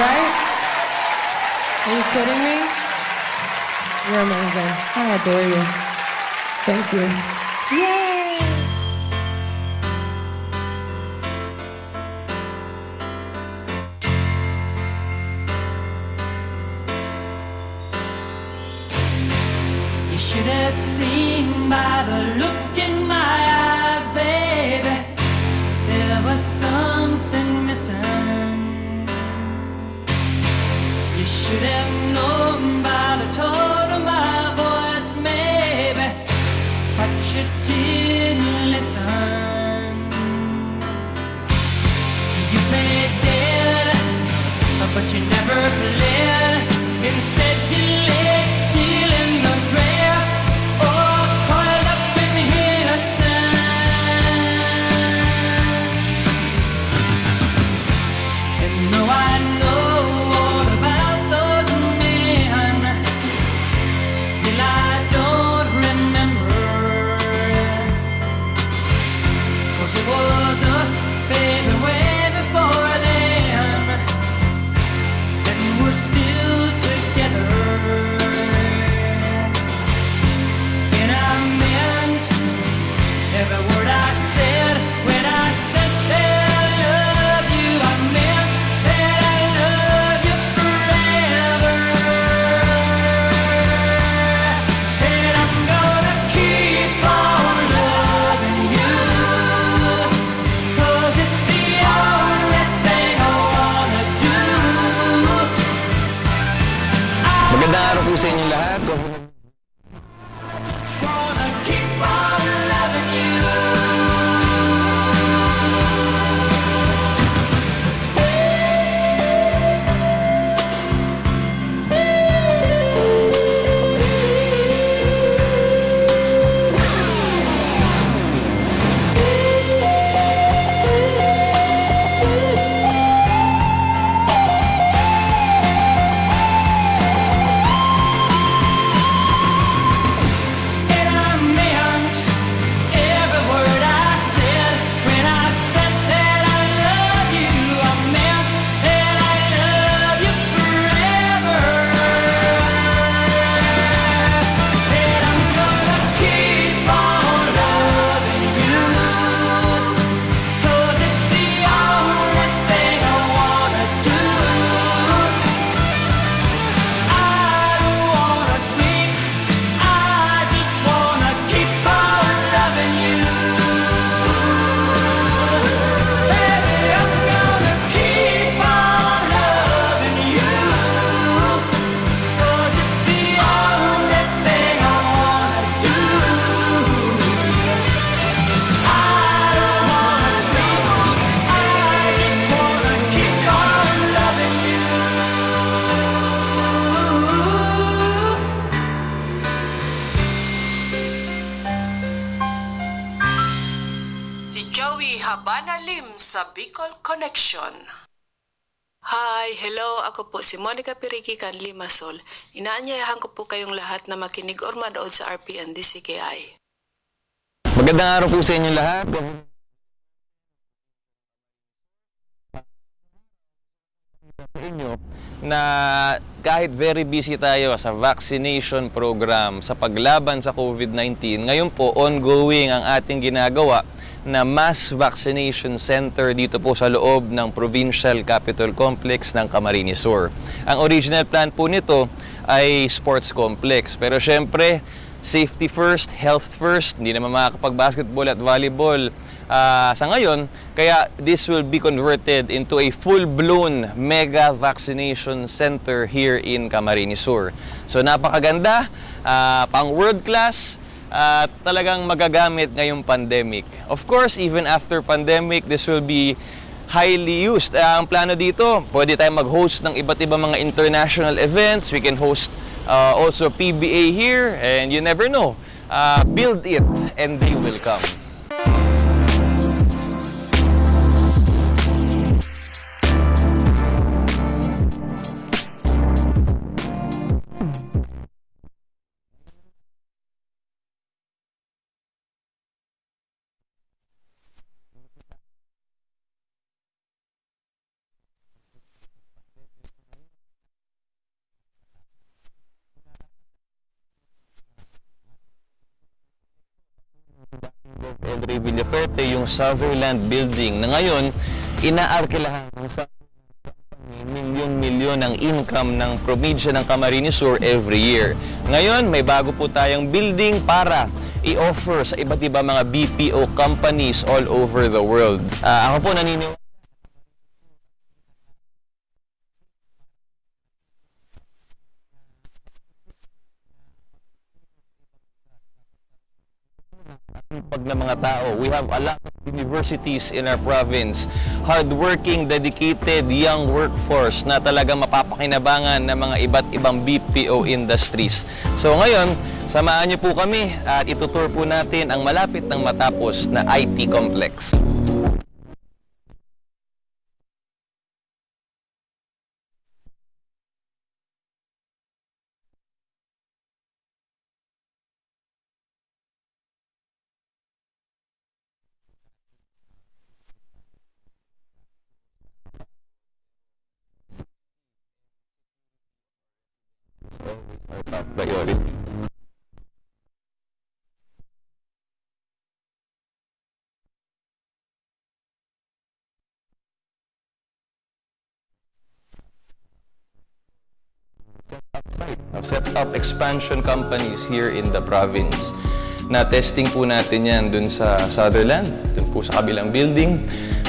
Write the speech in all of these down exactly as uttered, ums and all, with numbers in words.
Right? Are you kidding me? You're amazing. I adore you. Thank you. Yay! You should have seen by the look in my eyes, baby. There was something missing. You should have known by the tone of my voice, maybe, but you didn't listen. You played dead, but you never bled. Instead, you lay still in the grass, all coiled up and innocent. And though I know all about those men, still I don't remember. 'Cause it was us, baby, way before them, and we're still together. And I meant every word I said when I said that I love you. I meant that I love you forever. And I'm gonna keep on loving you, 'cause it's the only thing I wanna do. Magandang araw po sa inyong lahat. Just wanna keep on loving you. And I meant every word I said when I said that I love you. I meant that I love you forever. And I'm gonna keep on loving you, 'cause it's the only thing I wanna do. I don't wanna sleep, I just wanna keep on loving you. Baby, I'm gonna keep on loving you, 'cause it's the only thing I wanna do. I don't wanna sleep, I just wanna keep on loving you. Si Joey Habana Lim sa Bicol Connection. Hi, hello, ako po si Monica Pirigi kan Limassol. Inaanyayahan ko po kayong lahat na makinig or manood sa R P N D C K I. Magandang araw po sa inyong lahat. Sa inyo na kahit very busy tayo sa vaccination program, sa paglaban sa COVID nineteen, ngayon po ongoing ang ating ginagawa na mass vaccination center dito po sa loob ng Provincial Capitol Complex ng Camarines Sur. Ang original plan po nito ay sports complex, pero syempre, safety first, health first, hindi naman makakapag-basketball at volleyball, ah, sa ngayon. Kaya this will be converted into a full-blown mega vaccination center here in Camarines Sur. So, napakaganda, ah, pang world class, at talagang magagamit ngayong pandemic. Of course, even after pandemic, this will be highly used. Ah, ang plano dito, pwede tayong mag-host ng iba't ibang mga international events. We can host, ah, also P B A here, and you never know. Ah, build it and they will come. Andre Villafuerte, yung Sutherland Building, na ngayon inaarkilahan ng sa milyon-milyon ang income ng probinsya ng Camarines Sur every year. Ngayon, may bago po tayong building para i-offer sa iba't ibang mga B P O companies all over the world. Ah, ako po naniniwala pag ng mga tao. We have a lot of universities in our province, hardworking, dedicated young workforce na talagang mapapakinabangan ng mga iba't ibang B P O industries. So ngayon, samahan niyo po kami at itutour po natin ang malapit nang matapos na I T complex. Our top priority. Set up site, uh, set up expansion companies here in the province. Na-testing po natin yan dun sa Sutherland, dun po sa kabilang building.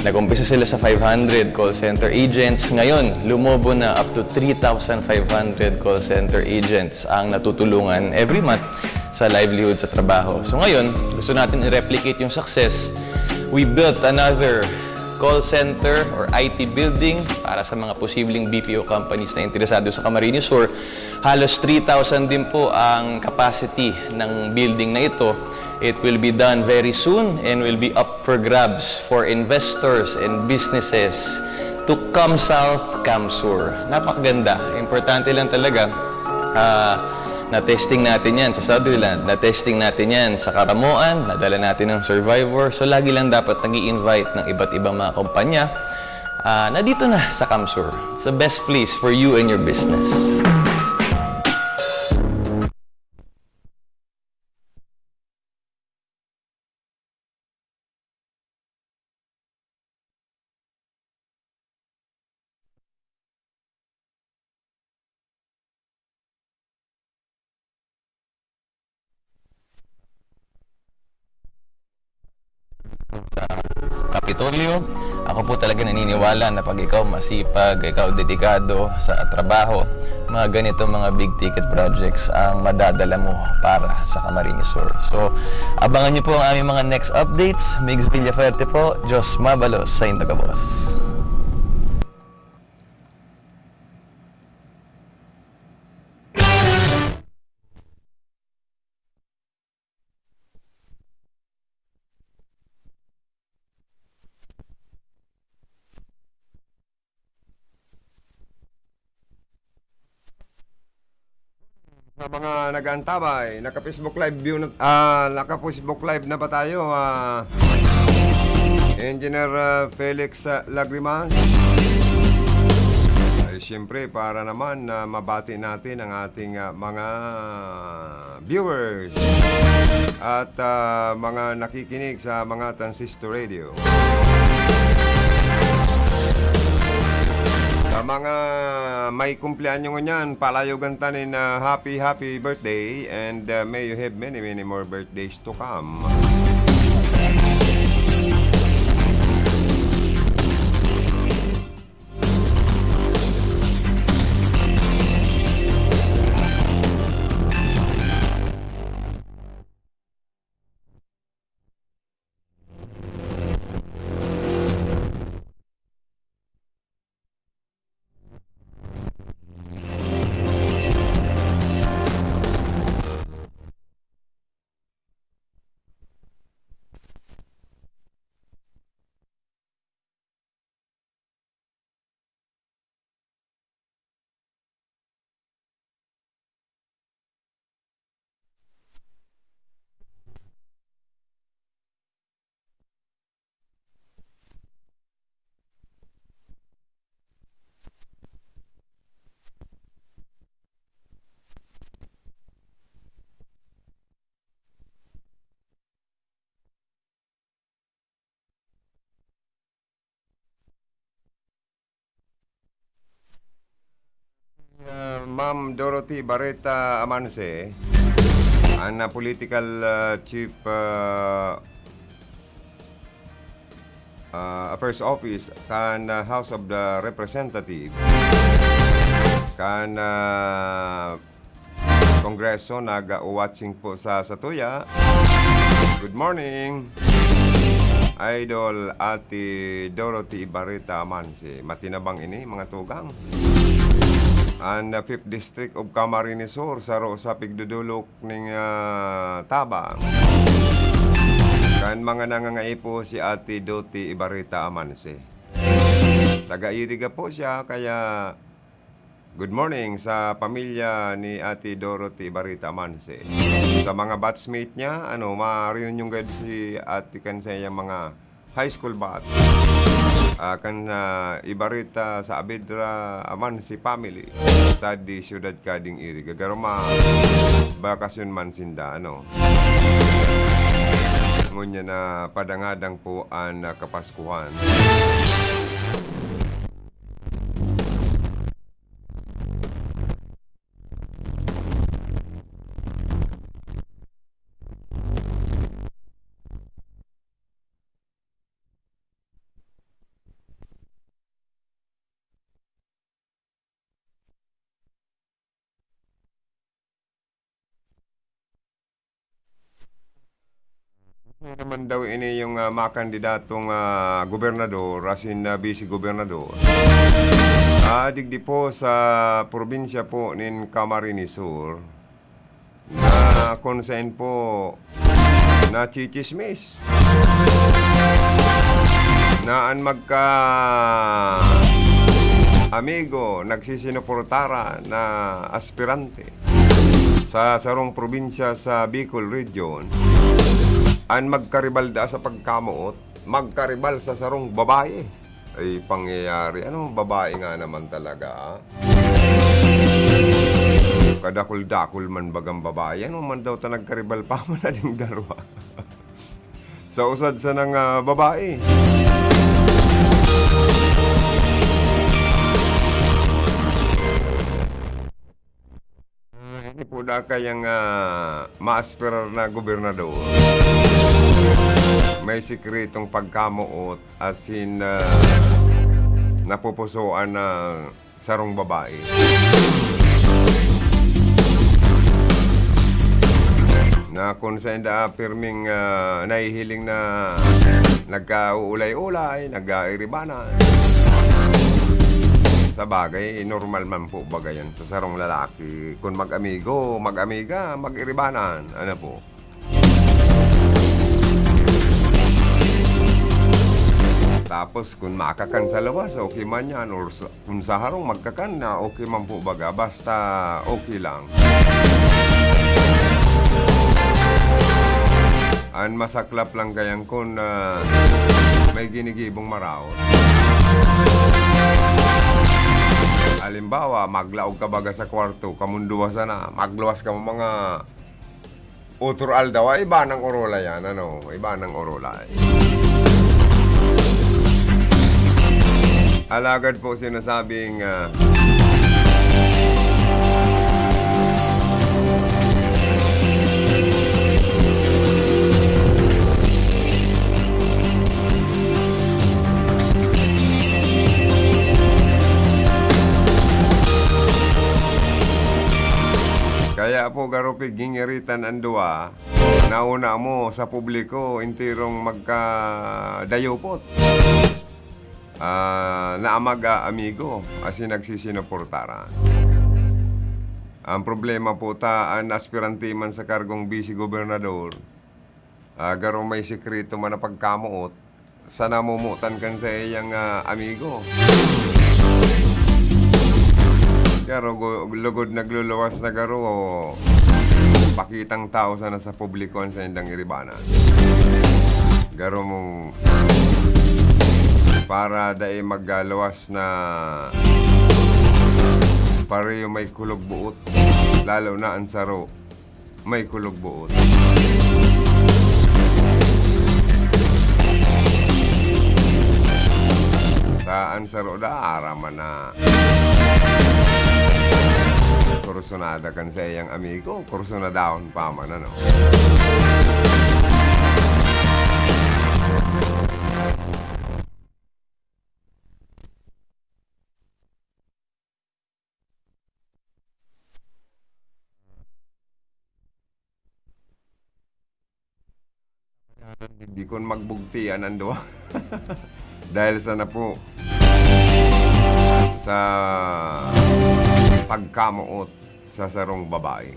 Nag-umpisa sila sa five hundred call center agents. Ngayon, lumobo na up to three thousand five hundred call center agents ang natutulungan every month sa livelihood, sa trabaho. So ngayon, gusto natin i-replicate yung success. We built another call center or I T building para sa mga posibleng B P O companies na interesado sa Camarines Sur. Halos three thousand din po ang capacity ng building na ito. It will be done very soon and will be up for grabs for investors and businesses to come south, come sur. Napakaganda. Importante lang talaga, ah, na-testing natin yan sa Sutherland, na-testing natin yan sa Caramoan, nadala natin ng Survivor. So, lagi lang dapat nag invite ng iba't ibang mga kumpanya, ah, na dito na sa CamSur. It's the best place for you and your business. Sa Kapitolyo, ako po talaga naniniwala na pag ikaw masipag, ikaw dedikado sa trabaho, mga ganito, mga big ticket projects ang madadala mo para sa Camarines Sur. So, abangan niyo po ang aming mga next updates. Migs Villafuerte po, Diyos mabalos sa indo gabos. Sa mga nag-aantabay, naka-Facebook Live view na, ah, naka-Facebook Live na ba tayo, ah, Engineer, ah, Felix, ah, Lagriman? Ay, siyempre, para naman na mabati natin ang ating, ah, mga viewers at, ah, mga nakikinig sa mga transistor radio. Sa mga may kumpleanyo ngunyan, palayogan ta nin, ah, happy, happy birthday, and, ah, may you have many, many more birthdays to come. Ma'am Dorothy Barreta Amanse, an, ah, political, ah, chief, ah, ah, affairs office kan, ah, House of the Representatives, kan, ah, Kongreso, nag-watching po sa satuya. Good morning, Idol Ate Dorothy Barreta Amanse. Matinabang ini, mga tugang. An, ah, Fifth District of Camarines Sur, saro sa pigdudulok ning, ah, tabang. Kan mga nangangaipo si Ate Doti Ibarita Amanse. Taga-Iriga po siya, kaya good morning sa pamilya ni Ate Dorothy Ibarita Amanse. Sa mga batchmate niya, ano, ma-reunion gad si Ate kan sa iyang mga high school bat. Ah, kan, ah, Ibarita Saavedra Amanse family sa di syudad kading Iriga. Garo ma-, bakasyon man sinda, ano. Ngunyan na padangadang po an, ah, Kapaskuhan. Hindi naman daw ini yung, ah, makandidatong, ah, gobernador, as in, ah, vice gobernador. Ah, digdi po sa probinsya po nin Camarines Sur. Na kung saan po nachichismis na an magka-amigo nagsisinuportara na aspirante sa sarong probinsya sa Bicol Region, an magkaribal da sa pagkamoot, magkaribal sa sarong babae. Ay, pangyayari. Ano, babae nga naman talaga, ah. Kadakul-dakul man bagang babae. Ano man daw ta nagkaribal pa man na ding darwa? Sa usad sanang, ah, babae. Ah, ini po da kayang, ah, maaspirar na gobernador. May sikretong pagkamoot, as in, ah, napupusuan na sarong babae. Na kung sa inda pirming, ah, nahihiling na nagkauulay-ulay, nagkairibanan. Sa bagay, normal man po baga yan sa sarong lalaki. Kung mag-amigo, mag-amiga, mag-iribanan. Ano po? Tapos, kung makakan sa lawas, okay man yan. Or sa, kung sa harong, magkakan na, okay man po baga. Basta, okay lang. An masaklap lang kayan kun, ah, may ginigibong maraot. Halimbawa, maglaog ka baga sa kwarto, kamunduwa sana, magluwas ka mga otro aldaw, ay iba nang orolay yan, ano? Iba nang orolay. Alagad po sinasabing, ah, kaya po, garo pigingiritan an duwa, nauna mo sa publiko, enterong magkadayupot. Ah, na amaga, amigo, asin nagsisinuportara. Ang problema po ta, an aspirante man sa kargong bise gobernador, ah, garo may sekreto man na pagkamoot, sa namomotan kan saiyang, ah, amigo. Garo gu-, lugod nagluluwas na garo, pakitang tao sana sa publiko an saindang iribanan. Garo mo, para dai magluwas na pareho may kulog buot, lalo na an saro may kulog buot. Sa an saro da, ara man na. Kursunada kan saiyang amigo, kursunadahon pa man, ano? Digdi kun magbugtian an duwa. Dahil sana po sa pagkamoot sa sarong babae.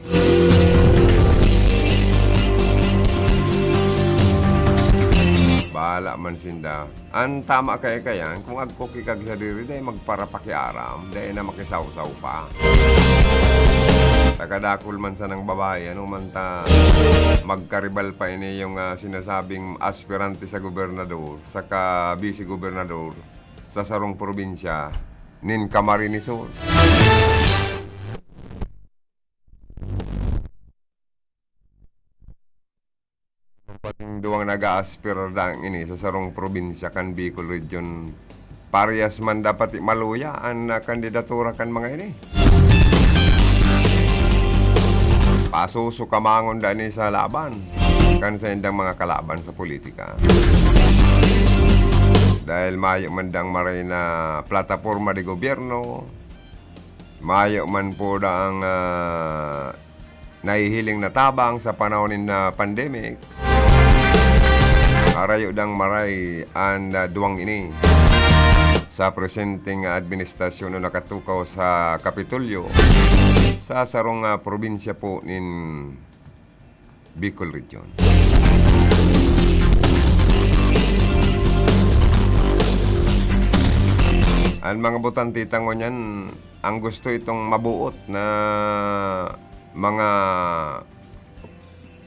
Bahala man sinda. An tama kaya kayan, kung agkok ikag sadiri, dai magparapakiaram, dai na makisawsaw pa. Sa kadakul man sanang babae, ano man ta, magkaribal pa ini yung, ah, sinasabing aspirante sa gobernador, saka vice-gobernador sa sarong probinsya nin Camarines Sur. Pating duwang nag-aaspir dang ini sa sarong probinsya kan Bicol Region. Parehas man dapat maluya an, ah, kandidatura kan mga ini. Pasusukamangon da ni sa laban kan saindang mga kalaban sa politika. Dahil mayo man dang maray na plataporma de gobyerno, mayo man po daang, ah, nahihiling na tabang sa panahon nin, ah, pandemic. Arayo dang maray an, ah, duwang ini sa presenteng administrasyon na nakatukaw sa Kapitolyo sa sarong, ah, probinsya po nin Bicol Region. An mga botante ta ngunyan, ang gusto itong mabuot na mga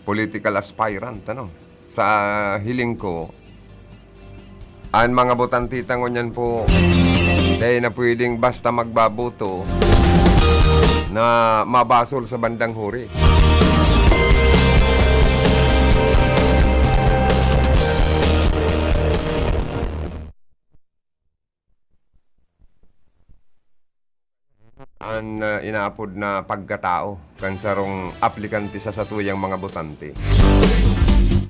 political aspirant, ano? Sa hiling ko, an mga botante ta ngunyan po, dai na pwedeng basta magbaboto na mabasol sa bandang huri. An, ah, inaapod na pagkatao kan sarong aplikante sa satuyang mga botante.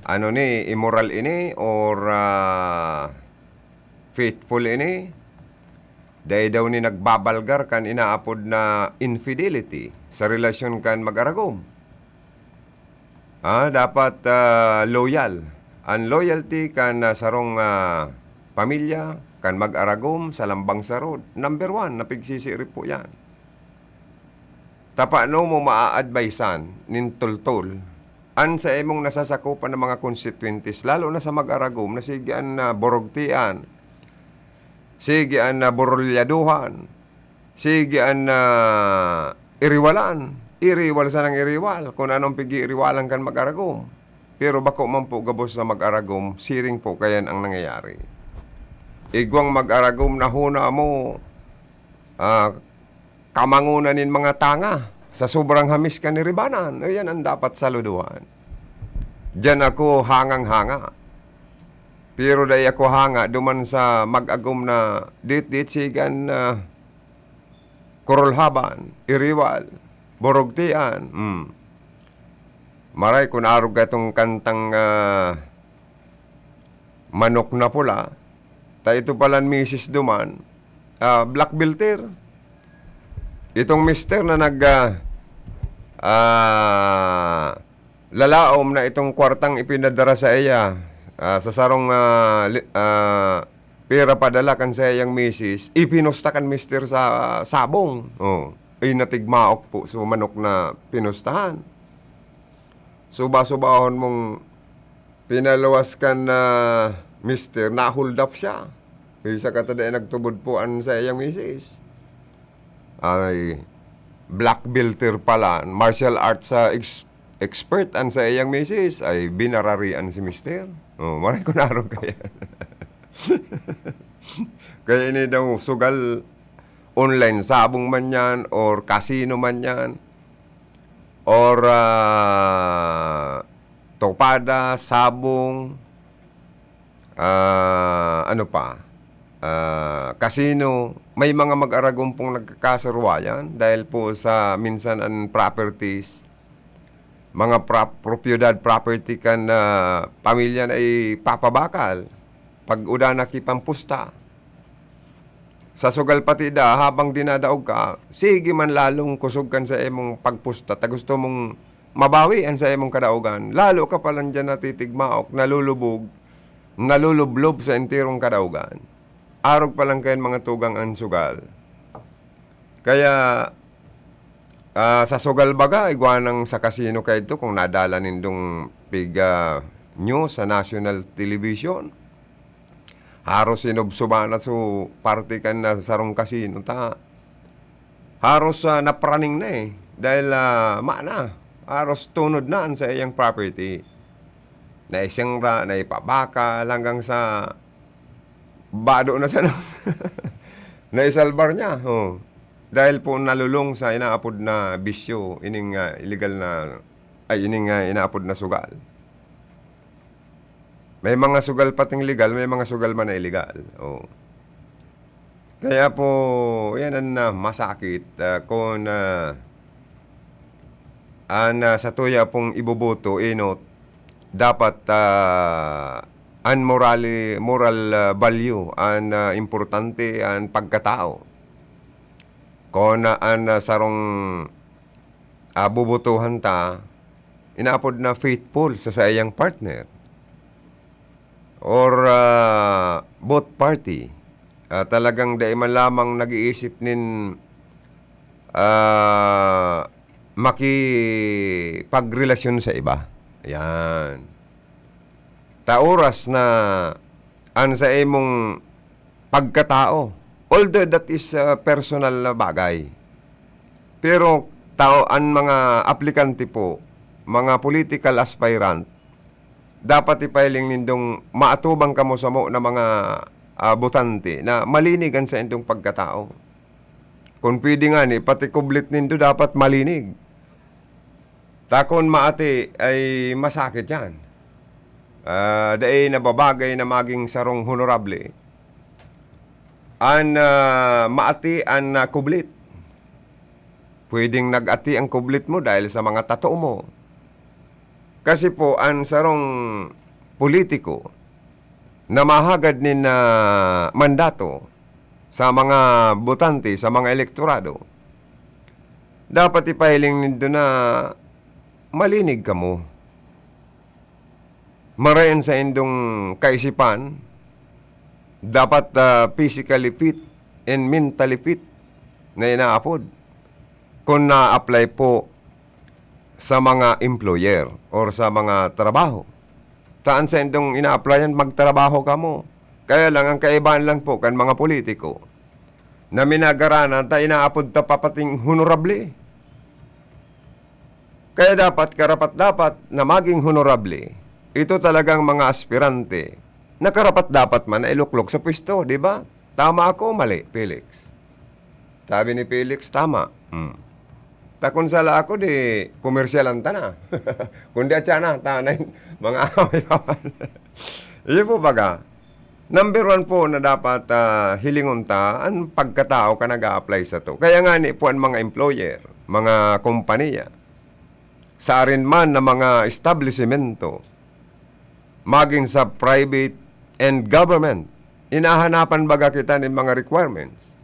Ano ni, imoral ini or, ah, faithful ini? Dai daw ni nagbabalgar kan inaapod na infidelity sa relasyon kan mag-aragom. Ah, dapat, ah, loyal. An loyalty kan, ah, sarong, ah, pamilya, kan mag-aragom sa lambang saro, number one na pigsisirip po yan. Tapano mo maa-advisean nin toltol an sa imong nasasakupan na mga konstitwentes, lalo na sa mag-aragom, na sige an, ah, borogtian, sige an, ah, borolyaduhan, sige an, ah, iriwalan. Iriwal sanang iriwal kun anong pig-iiriwalan kan mag-aragom. Pero bako man po gabos na mag-aragom, siring po kayan ang nangyayari. Igwang mag-aragom na huna mo, ah, kamangunan nin mga tanga sa sobrang hamis kan iribanan. Ayan ang dapat saluduhan. Diyan ako hangang-hanga. Pero dai ako hanga duman sa mag-agom na dit-dit sigan na kurulhaban, iriwal, borogtian. Hmm. Maray kun arog ka itong kantang, ah, Manok na Pula, ta ito palan misis duman, ah, black filter. Itong mister na nag, ah, ah, lalaom na itong kwartang ipinadara sa iya, ah, sa sarong, ah, li-, ah, pera padala kan saiyang misis, ipinusta kan mister sa sabong. Oh, ay natigmaok po sa manok na pinustahan. Suba-subahon mong pinaluwas kan, ah, mister, na-hold up siya. Isa ka ta dai nagtubod po an saiyang misis. Ay, black belter pala, martial arts, ah, ex-, expert an saiyang misis, ay binararian si mister. Oh, maray ko na arog kaya. Kaya ini daw sugal online sabong man yan or kasino man yan or, ah, topada, sabong, ah, ano pa, ah, kasino, may mga mag-Aragon pong nagkakasaruwayan dahil po sa minsan an properties, mga prop-, propiedad, property kan, ah, pamilya na ipapabakal pag uda na ki pampusta. Sa sugal pati da, habang dinadaog ka, sige man lalong kusog kan sa imong pagpusta, ta gusto mong mabawi an sa imong kadaogan. Lalo ka pa lang diyan natitigmaok, nalulubog, nalulublob sa enterong kadaogan. Arog pa lang kayan mga tugang an sugal. Kaya, ah, sa sugal baga, igwa nang sa kasino kaidto, kung nadala nindong piga news sa national television, haros sinubsuban na su parte kan na sarong kasino ta haros, ah, napraning na, eh. Dahil, ah, ma na, haros tunod na an saiyang property. Naisengra, naipabakal, hanggang sa bado na sana. Naisalbar niya, oh. Dahil po nalulong sa inaapod na bisyo, ining, ah, illegal na, ay, ining, ah, inaapod na sugal. May mga sugal pating legal, may mga sugal man na illegal. Oh. Kaya po, yan ang, ah, masakit, ah, kung, ah, an, ah, sa tuya pong iboboto, enot, dapat, ah, an morali-, moral, ah, value, an, ah, importante, an pagkatao. Kung, ah, an, ah, sarong, ah, bobotohan ta, inaapod na faithful sa saiyang partner or, ah, both party, ah, talagang dai man lamang nag-iisip nin, ah, makipagrelasyon sa iba. Yan. Ta oras na an sa imong pagkatao, although that is, ah, personal na bagay. Pero tao, an mga aplikante po, mga political aspirant, dapat ipahiling nindong maatubang kamo samo na mga, ah, botante na malinig an saindong pagkatao. Kun pwede ngani, pati kublit nindo dapat malinig. Ta kun maati ay masakit yan. Ah, dai nababagay na maging sarong honorable an, ah, maati an, ah, kublit. Pwedeng nag-ati ang kublit mo dahil sa mga tato mo. Kasi po, an sarong politiko na mahagad nin, ah, mandato sa mga botante, sa mga elektorado, dapat ipahiling nindo na malinig kamo. Maray an saindong kaisipan, dapat, ah, physically fit and mentally fit na inaapod. Kung na-apply po sa mga employer or sa mga trabaho. Ta an saindong ina-applyan, magtrabaho kamo. Kaya lang, ang kaibahan lang po kan mga politiko na minagaranan ta, inaapod ta pa pating honorable. Kaya dapat, karapat-dapat na maging honorable, ito talagang mga aspirante na karapat-dapat man na iluklok sa pwesto, di ba? Tama ako o mali, Felix? Sabi ni Felix, "Tama." Hmm. Ta kun sala ako, di komersyal ang tana. Kundi at siya na, tanay, mga away-away. Iyo po baga, number one po na dapat, ah, hilingon ta, an pagkatao ka nag-a-apply sato. Kaya ngani po an mga employer, mga kompanya, sa arin man na mga establisemento, magin sa private and government, inahanapan baga kita nin mga requirements.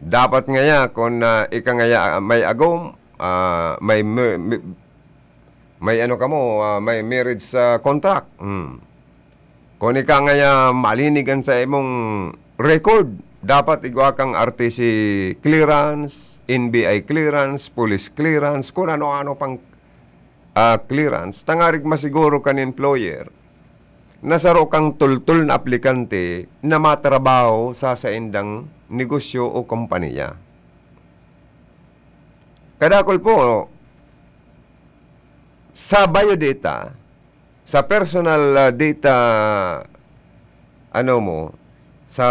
Dapat ngaya kun, ah, ika ngaya, ah, may agom, ah, may mer-, mi-, may ano kamo, ah, may marriage, ah, contract. Hmm. Kun ika ngaya malinig an sa imong record, dapat igwa kang R T C clearance, N B I clearance, police clearance, kun ano-ano pang, ah, clearance, tangarig masiguro kan employer na saro kang tultol na aplikante na matrabaho sa saindang negosyo o kompanya. Kadakul po, sa biodata, sa personal, ah, data, ano mo, sa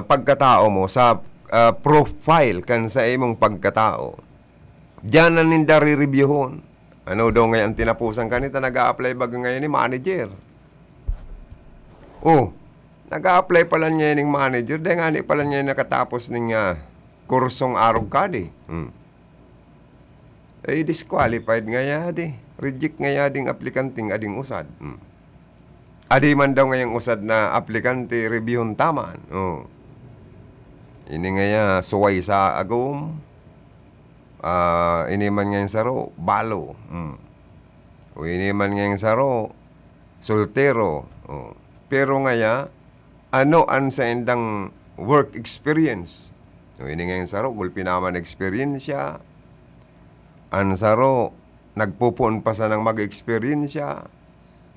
pagkatao mo, sa, ah, profile kan sa imong pagkatao, diyan na ninda re-reviewhon. Ano daw ngayon ang tinapusan kanita, nag-a-apply baga ngayon ni manager. Oh, Nag-a-apply pala niya ning manager, dahil nga ni pala niya nakatapos ning, ah, kursong arog kadi. Hmm. Eh, disqualified ngaya di. Reject ngaya ding aplikanteng ading usad. Hmm. Adi man daw ngayang usad na aplikante, reviewon ta man. Oh. Ini ngaya suway sa agom. Ah, ini man ngayang saro, balo. Hmm. O ini man ngayang saro, soltero. Oh. Pero ngaya, ano an saindang work experience? So, ini ngayang saro, gulpi naman eksperyensya. An saro, nagpopoon pa sanang mag-eksperyensya.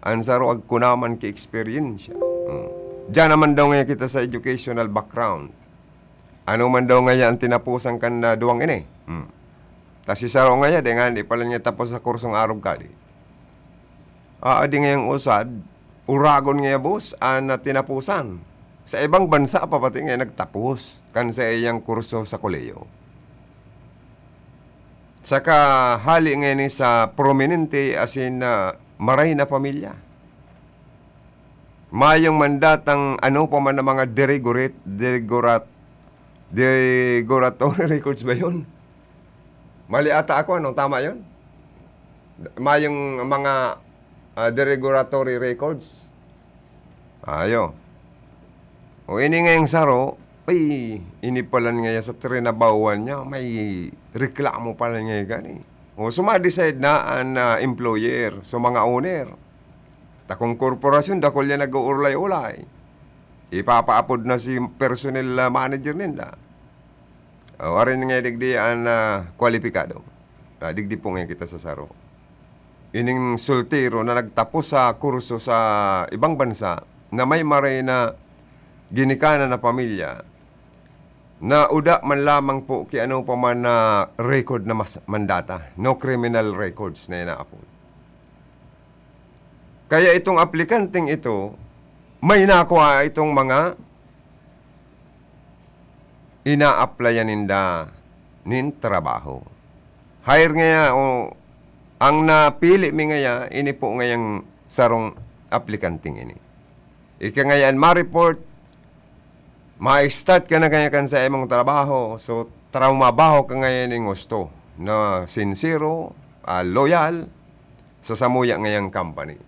An saro, agko naman ki eksperyensya. Hmm. Diyan naman daw ngayon kita sa educational background. Ano man daw ngaya ang tinapusan kan na duwang ini? Hmm. Ta si saro ngaya, di nga, di pala niya tapos sa kursong arog kadi. Ah, di ngayang usad, uragon ngaya, boss, an, ah, tinapusan. Sa ibang bansa pa pati ngaya nagtapos kan sa iyang kurso sa kolehiyo. Saka hali ngaya ni sa prominente asin, ah, maray na pamilya. Mayong mandatang ano pa man ang mga deregurit-, deregurat-, deregulatory records ba yun? Mali ata ako, ano? Tama yun? Mayong mga, ah, deregulatory records. Ayo. O ini ngayong saro, ay, ini pala ngaya sa trinabahoan niya, may reklamo pala ngaya gani. O, suma-decide na an, ah, employer, so mga owner. Ta kung korporasyon, dakul yan nag-uurlay-ulay. Ipapaapod na si personnel, ah, manager ninda. O, arin nga digdi an, ah, kwalipikado. Ah, digdi po ngayon kita sa saro. Ining soltero na nagtapos sa kurso sa ibang bansa na may maray na ginikanan na pamilya na uda man lamang po ki ano pa man na record na mas-, mandata. No criminal records na inaapod. Kaya itong aplikanteng ito, may nakuha itong mga ina-applyan ninda nin trabaho. Hire ngaya o ang napili mi ngaya, ini po ngayang sarong aplikanteng ini. Ika ngaya an ma-report, ma-start ka na kaya kan sa imong trabaho. So, trabaho ka ngayon ning gusto na sincero, ah, loyal sa samuya ngayang company.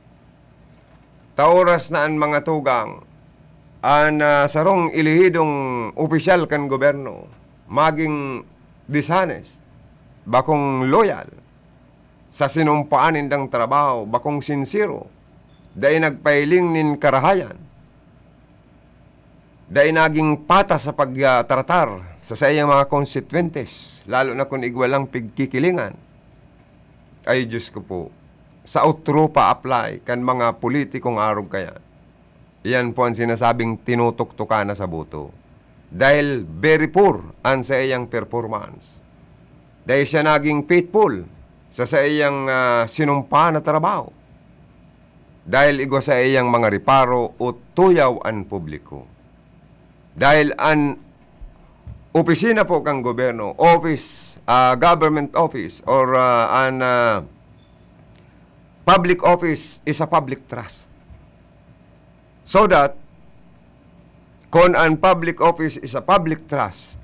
Ta oras na an mga tugang, an, ah, sarong elehidong opisyal kan gobyerno, maging dishonest, bakong loyal sa sinumpaan nindang trabaho, bakong sincero, dai nagpahiling nin karahayan. Dai naging patas sa pagtratar sa saiyang mga konstituyentes, lalo na kun igwa lang pigkikilingan. Ay, Diyos ko po, sa otro pa apply kan mga politikong arog kaya. Iyan po ang sinasabing tinutuktukan na sa boto. Dahil very poor ang saiyang performance. Dahil siya naging faithful sa saiyang, ah, sinumpaan na trabaho. Dahil igwa sa iyang mga reparo o tuyaw an publiko. Dahil an opisina po kan gobyerno, office, ah, government office, or, ah, an, ah, public office is a public trust. So that, kun an public office is a public trust,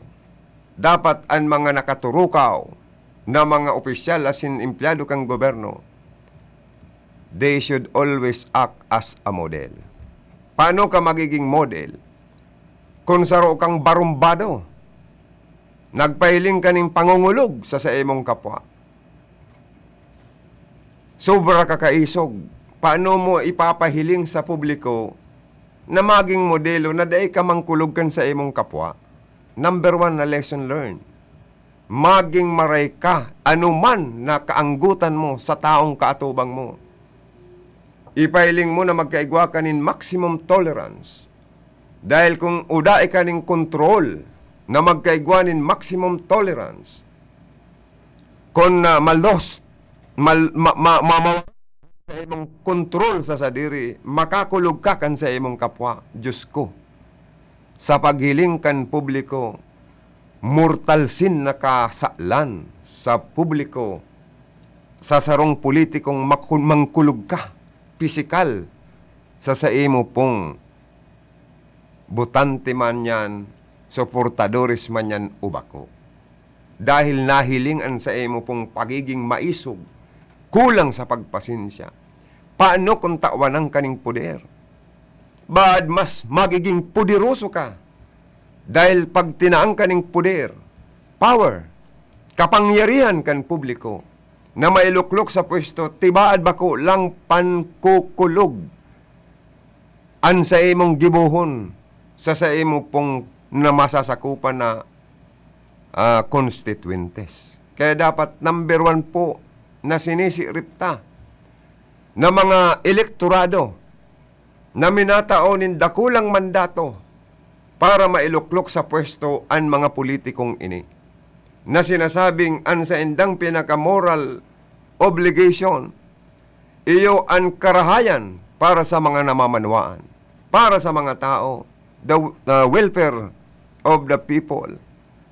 dapat an mga nakaturukaw na mga opisyal asin empleyado kan gobyerno, they should always act as a model. Paano ka magiging model kun saro kang barumbado? Nagpahiling ka nin pangongolog sa saimong kapwa. Sobra ka kaisog. Paano mo ipapahiling sa publiko na maging modelo na dai ka mangkulog kan saimong kapwa? Number one na lesson learned. Maging maray ka, anuman na kaanggotan mo sa taong kaatubang mo. Ipahiling mo na magkaigwa ka nin maximum tolerance. Dahil kung uda ika nin kontrol na magkaigwa nin maximum tolerance, kun, ah, malos, mal-, ma-, ma-, ma-, ma-, sa imong kontrol sa sadiri, makakulog ka kan sa imong kapwa. Diyos ko, sa paghiling kan publiko, mortal sin na kasalan sa publiko, sa sarong politikong makun-, mangkulog ka, pisikal, sa saimo pong botante man yan, soportadores man yan o bako. Dahil nahiling an saimo pong pagiging maisog, kulang sa pagpasensya, paano kung tawanan ka nin poder? Baad mas magiging poderoso ka dahil pag tinaan ka nin poder, power, kapangyarihan kan publiko na mailuklok sa pwesto, tibaad bako lang pankukulog an saimong gibohon sa saimo pong na masasakupan na, ah, konstituyentes. Kaya dapat number one po na sinisirip ta na mga elektorado na minatao nin dakulang mandato para mailuklok sa pwesto an mga politikong ini, na sinasabing an saindang pinaka-moral obligation iyo an karahayan para sa mga namamanwaan, para sa mga tao, the, the welfare of the people.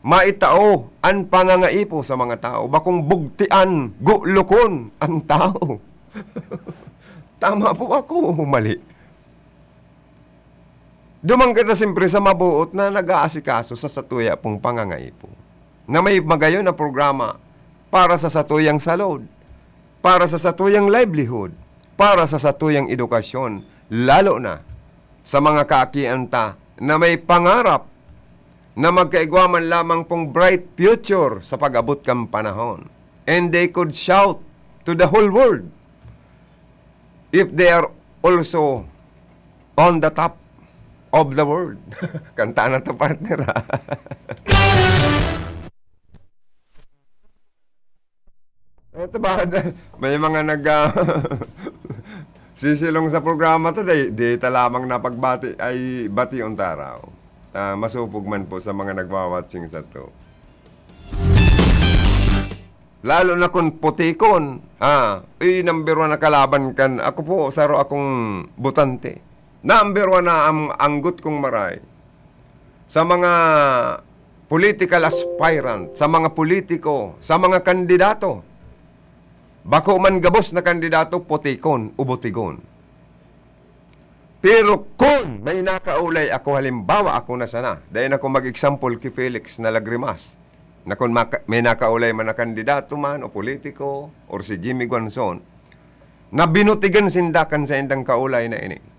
Maitao an pangangaipo sa mga tao, bakong bugtian, gulokon an tao. Tama po ako o mali? Duman kita siyempre sa maboot na nag-aasikaso sa satuya pong pangangaipo, na may magayon na programa para sa satuyang salud, para sa satuyang livelihood, para sa satuyang edukasyon, lalo na sa mga kaakian ta na may pangarap na magkaigwa man lamang pong bright future sa pag-abot kan panahon. And they could shout to the whole world if they are also on the top of the world. Kanta na to, partner, ha? Ito ba, may mga nag, ah, sisilong sa programa to, di, di ta lamang napagbati ay bation ta raw. Ah, masupog man po sa mga nagwa-watching sato. Lalo na kun putikon, ah, eh, number one na kalaban kan, ako po, saro akong botante. Number one na ang anggot kong maray sa mga political aspirant, sa mga politiko, sa mga kandidato. Bako man gabos na kandidato, putikon o butigon. Pero kun may nakaulay ako, halimbawa, ako na sana, dai na ako mag-example ki Felix na Lagrimas, na kun maka-, may nakaulay man na kandidato man o politiko or si Jimmy Guanzon, na binutigan sinda kan saindang kaulay na ini.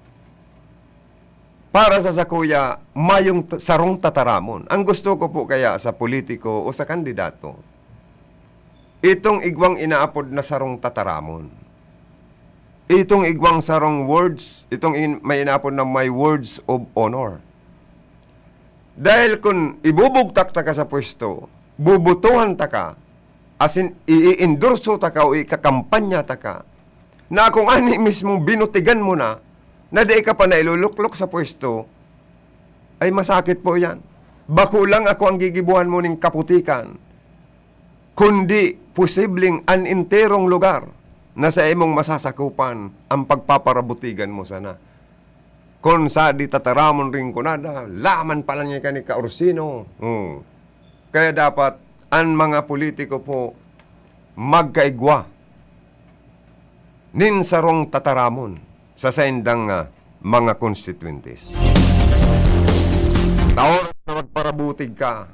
Para sa sakuya, mayong t-, sarong tataramon. Ang gusto ko po kaya sa politiko o sa kandidato, itong igwang inaapod na sarong tataramon. Itong igwang sarong words, itong in-, may inaapod na may words of honor. Dahil kun ibubugtak ta ka sa pwesto, bubutuhan ta ka, asin i-endorso ta ka o ikakampanya ta ka, na kung ani mismong binutigan mo na, na dai ka pa nailuluklok sa pwesto, ay masakit po yan. Bako lang ako ang gigibuhan mo ning kaputikan, kundi posibleng an enterong lugar na sa imong masasakupan ang pagpaparabutigan mo sana. Kun sa di tataramon ringkunada, laman pa lang yan kani ka orsino. Hmm. Kaya dapat, an mga politiko po, magkaigwa nin sarong tataramon sa saindang, ah, mga konstituyentes. Sa oras na magparabutig ka,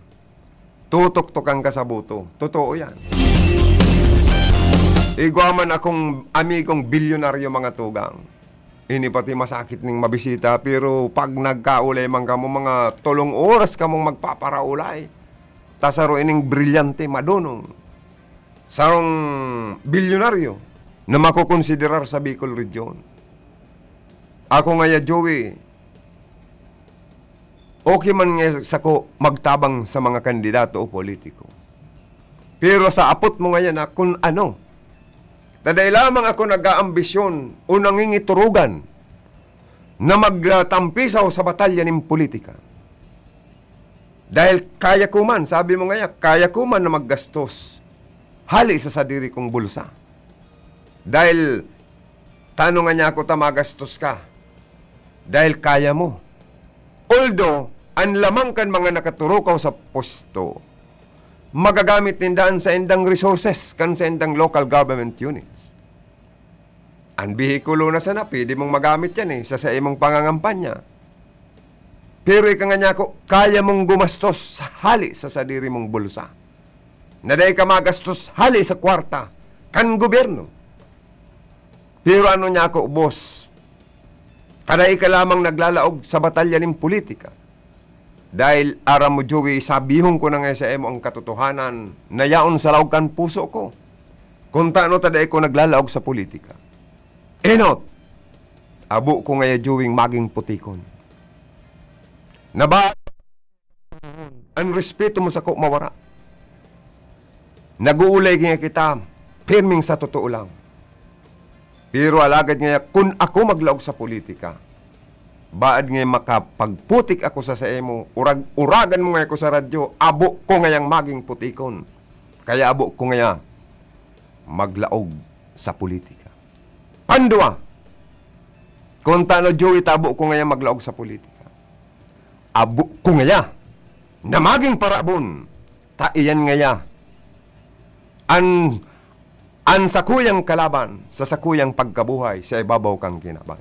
tutuktukan ka sa buto. Totoo yan. Igwa man akong amigong bilyonaryo, mga tugang. Ini pati masakit ning mabisita, pero pag nagkaulay man kamo, mga tolong oras kamong magpaparaulay. Ta saro ining brilyante, madonong, sarong bilyonaryo na makokonsiderar sa Bicol Region. Ako ngaya, Joey, okay man nga sako magtabang sa mga kandidato o politiko. Pero sa apot mo ngayan na kun ano, ta dai lamang ako nag-aambisyon o nangingiturugan na magtampisaw sa batalya nin politika. Dahil kaya ko man, sabi mo ngaya, kaya ko man na maggastos hali sa sadiri kong bulsa. Dahil tano nga niya ako ta magastos ka. Dahil kaya mo. Although, an lamang kan mga nakaturukaw sa pwesto, magagamit ninda an saindang resources kan saindang local government units. An behikulo na sana, pwede mong magamit yan eh, sa, sa imong pangangampanya. Pero ika nga niya ako, kaya mong gumastos hali sa sadiri mong bulsa. Na dai ka magastos hali sa kwarta kan gobyerno. Pero ano niya ako, boss? Kadai ka lamang naglalaog sa batalya nin politika. Dahil aram mo, Joey, sabihon ko na nga sa imo ang katotohanan na yaon sa laog kan puso ko. Kung tano ta dai ko naglalaog sa politika. Enot, abo ko ngaya, Joey, maging putikon. Naba, ang respeto mo sako mawara. Nag-uulay nga kita, pirming sa totoo lang. Pero alagad nga kun ako maglaog sa politika, baad nga makapagputik ako sa saimo, urag-uragan mo nga ako sa radyo, abo ko ngayang maging putikon. Kaya abo ko ngaya maglaog sa politika. Pandua, kung tano, Joey, ta abo ko ngaya maglaog sa politika, abo ko ngaya na maging parabon, ta iyan ngaya an, an sakuyang kalaban sa sakuyang pagkabuhay sa ibabaw kan kinaban.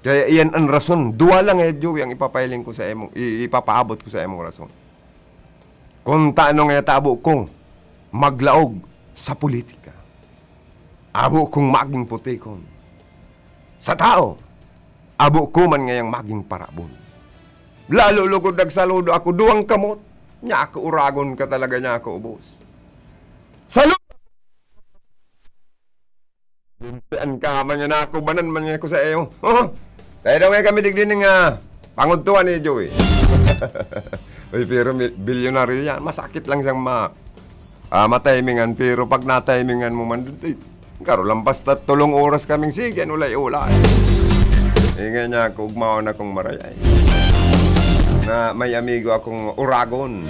Kaya iyan an rason, duwa lang, eh, Joey, ang ipapahiling ko sa imo, i-, ipapaabot ko sa imong rason. Kung tano ngaya ta abo ko maglaog sa politika, abo kong maging putikon sa tao, abo ko man ngayang maging parabon. Lalo lugod nagsaludo ako, duwang kamot. Niya ako, uragon ka talaga niya ako, boss. Saludo! Limpian ka man yan ako, banan man yan ako sa iyo. Oh, kaya daw nga kami digdi ning, ah, pangudtuan ni Joey. Uy, pero mi-, bilyonaryo yan. Masakit lang siyang ma-, ah, matimingan, pero pag natimingan mo man, eh, karo lang basta tulong oras kaming sige, ulay-ulay. Ingay niya ako, ugmaon akong marayay. Na may amigo akong uragon.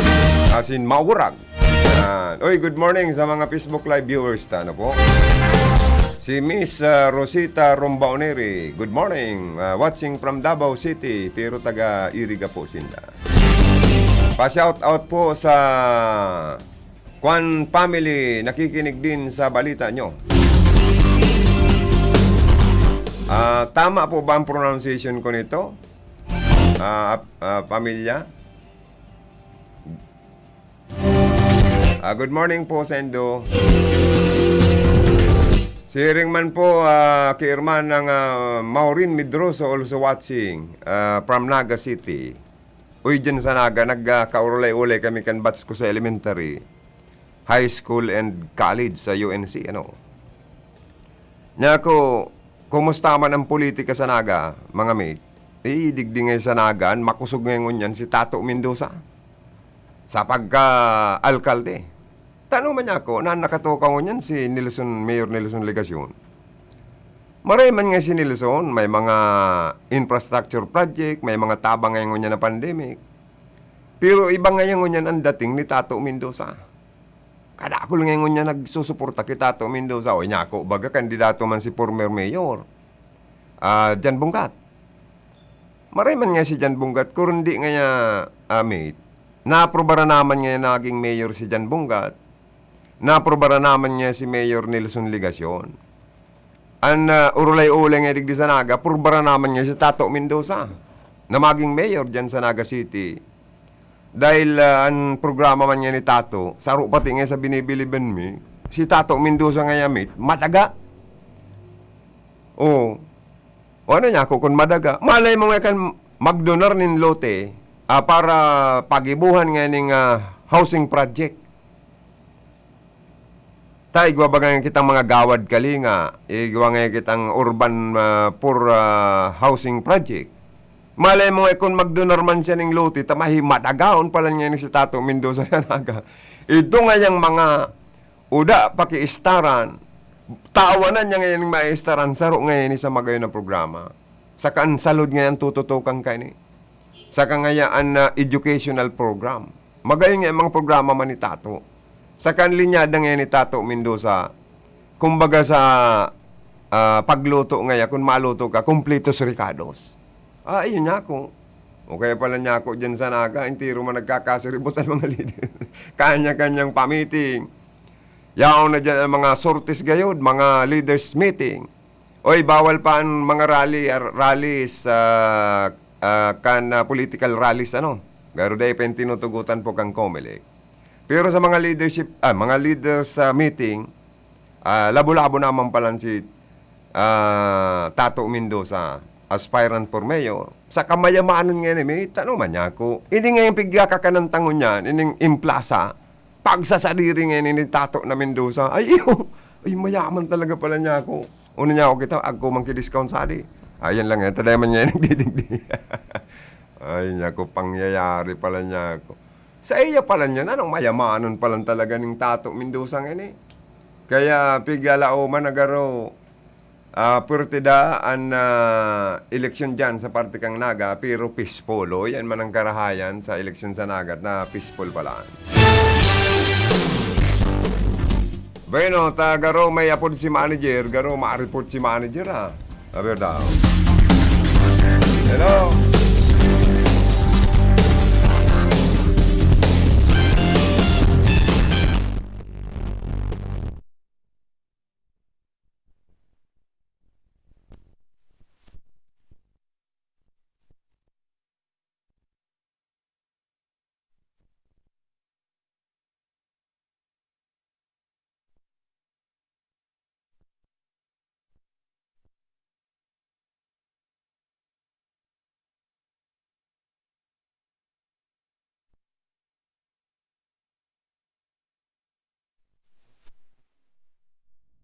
As in, maurag. Yan. Oy, good morning sa mga Facebook Live viewers ta, ano po? Si Miss, ah, Rosita Rombaoneri. Good morning. Ah, watching from Davao City, pero taga Iriga po sinda. Pa-shout out po sa Kwan family, nakikinig din sa balita nyo. Ah, tama po ba ang pronunciation ko nito? Ah, ap-, ah, pamilya? Ah, good morning po, Sendo. Siring man po, ah, kay Hermanang, ah, Maureen Medroso, also watching, ah, from Naga City. Uy, dyan sa Naga, nagkaurulay-ulay kami kan batch ko sa elementary, high school, and college sa U N C, ano. Nya ako, kumusta man ang politika sa Naga, mga mate? Eh, digdi ngay sa Naga, an makosog ngay ngunyan si Tato Mendoza sa pagka-alkalde. Tano man niya ako, na nakatukaw ngunyan si Nelson, Mayor Nelson Legacion. Maray man nga si Nelson, may mga infrastructure project, may mga tabang ngay ngunyan na pandemic. Pero iba ngay ngunyan ang dating ni Tato Mendoza. Kadakul ngay ngunyan nagsusuporta ki Tato Mendoza. O, niya ako, baga kandidato man si former mayor, ah, Jan Bunggat. Maray man nga si Jan Bunggat, kundi nga niya, ah, mate, naaprobaran naman nga naging mayor si Jan Bunggat, naaprobaran naman nga si Mayor Nelson Legacion. An, ah, urulay-ulay nga digdi sa Naga, purbaran naman nga si Tato Mendoza na maging mayor dyan sa Naga City. Dahil, ah, an programa man nga ni Tato, saro pati nga sa binibiliban mi, si Tato Mendoza nga yamit, madaga. O, o ano niya ako kun madaga? Malay mo nga kan magdonar nin lote, ah, para pagibuhan nga ning, ah, housing project. Ta, igwa baga nga kitang mga gawad kalinga, igwa nga kitang urban, ah, poor, ah, housing project. Malay mo nga kun magdonar man siya ning lote, ta mahi-, madagaon pa lang niya ni si Tato Mendoza sa Naga. Ito nga yang mga uda pakiistaran, tawanan niya ngayon yung maistaran, saro ngayon sa magayon na programa. Saka an salud ngayon tututukan kaini. Saka ngayon an, ah, educational program. Magayon nga yung mga programa man ni Tato. Saka an linyada ngayon ni Tato Mendoza, kumbaga sa, ah, pagluto ngayon, kung maluto ka, kumplitos rekados. Ah, ayun niya ako. O kaya pala niya ako dyan sa Naga, entero man nagkakasiribot ang mga leader. Kanya-kanyang pamiting. Yaon na dyan ang mga sortis gayod, mga leaders meeting. Oy, bawal pa ang mga rally, ar-, rally sa ah, kan, ah, political rallies, ano. Garo dai pa yung tinutugutan po kang Comelec. Pero sa mga leadership, ah, mga leaders sa meeting, ah, labo-labo naman pala si, ah, Tato Mendoza, aspirant for mayor. Sa kamayamanan nga ni, may tano man niya ako. Ini nga yung pigkakakanantangon niyan, ining implasa, pagsasadiri nga ini ni Tato na Mendoza. Ay, iyo, ay, mayaman talaga pala niya ako. Una niya ako kita, agko man ki-discount sadi. Ayan lang yan, taday man niya yung nagdidigdi. Ay, niya ako, pangyayari pala niya ako. Sa iya pala niyan, anong mayamanon palan talaga ning Tato Mendoza ngini? Kaya pigalaoman na garo, ah, puwerte da an, ah, eleksyon diyan sa parte kang Naga, pero peaceful. O, yan man ang karahayan sa eleksyon sa Naga, na peaceful pala. Bueno, ta garo may apod si manager, garo ma-report si manager, ah. A ver daw. Hello?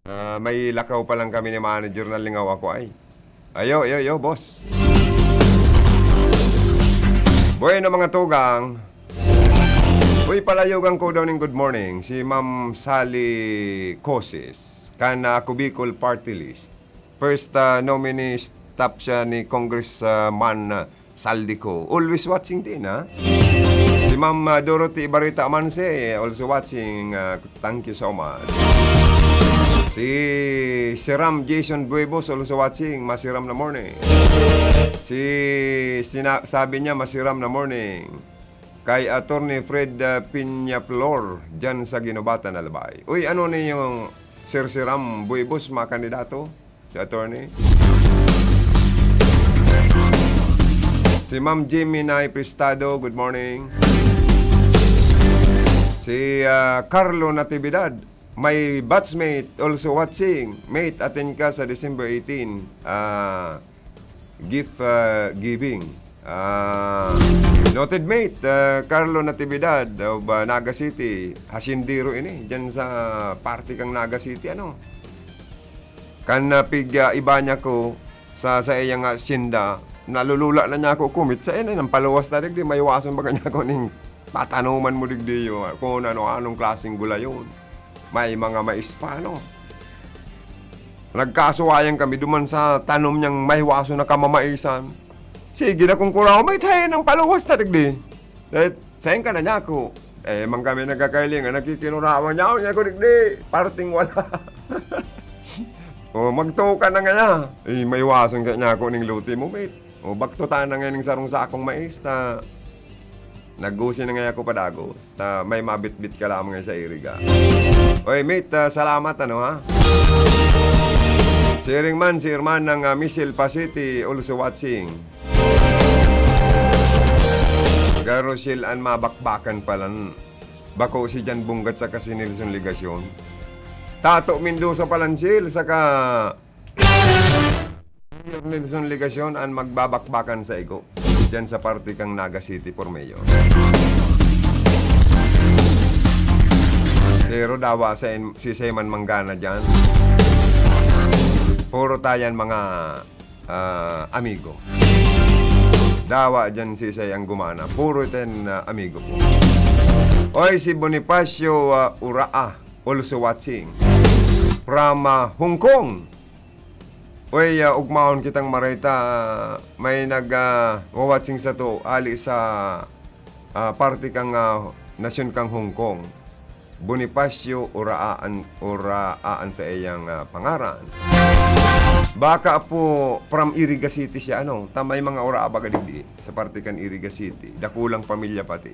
Ah, may lakaw pa lang kami ni manager, nalingaw ako ay. Ayo, ayo, ayo, boss. Bueno, mga tugang. Uy, palayogan ko daw ning good morning, si Ma'am Sally Coses, kan, ah, Ako Bicol Party List. First, ah, nominee stop siya ni Congressman, ah, Saldico. Always watching din, ha? Si Ma'am, ah, Dorothy Ibarita Manse, also watching. Ah, thank you so much. Si Siram Jason Buebos, also watching. Masiram na morning. Si, sina-, sabi niya, masiram na morning. Kay Attorney Fred, ah, Peñaflor, dyan sa Guinobatan, Albay. Uy, ano ni yung Sir Siram Buebos, makandidato? Si attorney. Si Ma'am Jimmy Nay Prestado, good morning. Si, ah, Carlo Natividad, my batchmate, also watching. Mate, attend ka sa December eighteen. Ah, gift, ah, giving. Ah, noted, mate, ah, Carlo Natividad of, ah, Naga City. Hasyendero ini, dyan sa parte kang Naga City, ano? Kan napig, ah, iba niya ko sa, sa iya nga hasyenda, nalulula na niya ako kumit. Sa ina, nang paluwas na digdi, maiwasan baga niya ako ning patanoman mo digdi, yo, kung ano-anong klaseng gulayon. May mga mais pa, no? Nagkasuwayan kami duman sa tanom niyang maiwasan na kamamaisan. Sige na kung kuraw, may tayo ng paluwas na digdi. Eh, sayan ka na niya ako. Eh, man kami nagkakailingan, nakikinurawan niya, "Oh, niya ako digdi, parting wala." Oh, magtuo ka na nga niya. Eh, maiwasan ka niya ako ning luti mo, mate. Oh, baktutan na nga ning sarong sakong mais, ta naggusi na nga ako padagos, ta may mabitbit ka lamang nga sa iriga. Oy, mate, ah, salamat, ano, ha? Siring man, si Herman ng, ah, Misil Pasiti, also watching. Garo siya an mabakbakan palan. Bako si Jan Bunggat saka si Nelson Legacion. Tato Mendoza palan siya, saka Mayor Nelson Legacion an magbabakbakan sa igo. Diyan sa parte kang Naga City for Mayor. Pero dawa sa in-, si Seman Mangana dyan. Puro tayan mga ah, amigo. Dawa dyan si Isay ang gumana. Puro iten, ah, amigo po. Oy, si Bonifacio, ah, Uraa, also watching. From, ah, Hong Kong. Oy, ah, ugmaon kitang mareta, ah, may nag, ah, wawatching sa to, ali sa, ah, parte kang, ah, nasyon kang Hong Kong. Bonifacio Uraan, Uraan sa iyang, ah, pangaran. Baka po from Iriga City siya, ano? Ta may mga Uraa baga digdi, sa parte kan Iriga City. Dakulang pamilya pati.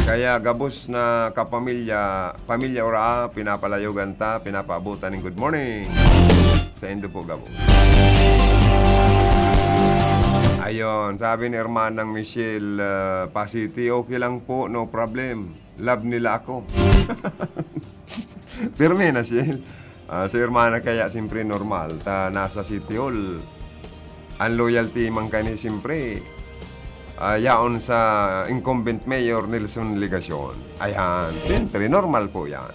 Kaya gabos na kapamilya, pamilya Uraa, pinapalayogan ta, pinapaabutan ning good morning. Saindo po gabos. Ayun, sabi ni Hermanang Michelle, ah, pa-City, "Okay lang po, no problem. Love nila ako." Pirmi na, Shell. Ah, si Hermana kaya, siyempre, normal. Ta nasa City Hall. Ang loyalty man kani, siyempre, ah, yaon sa incumbent mayor, Nelson Legacion. Ayan, siyempre, normal po yan.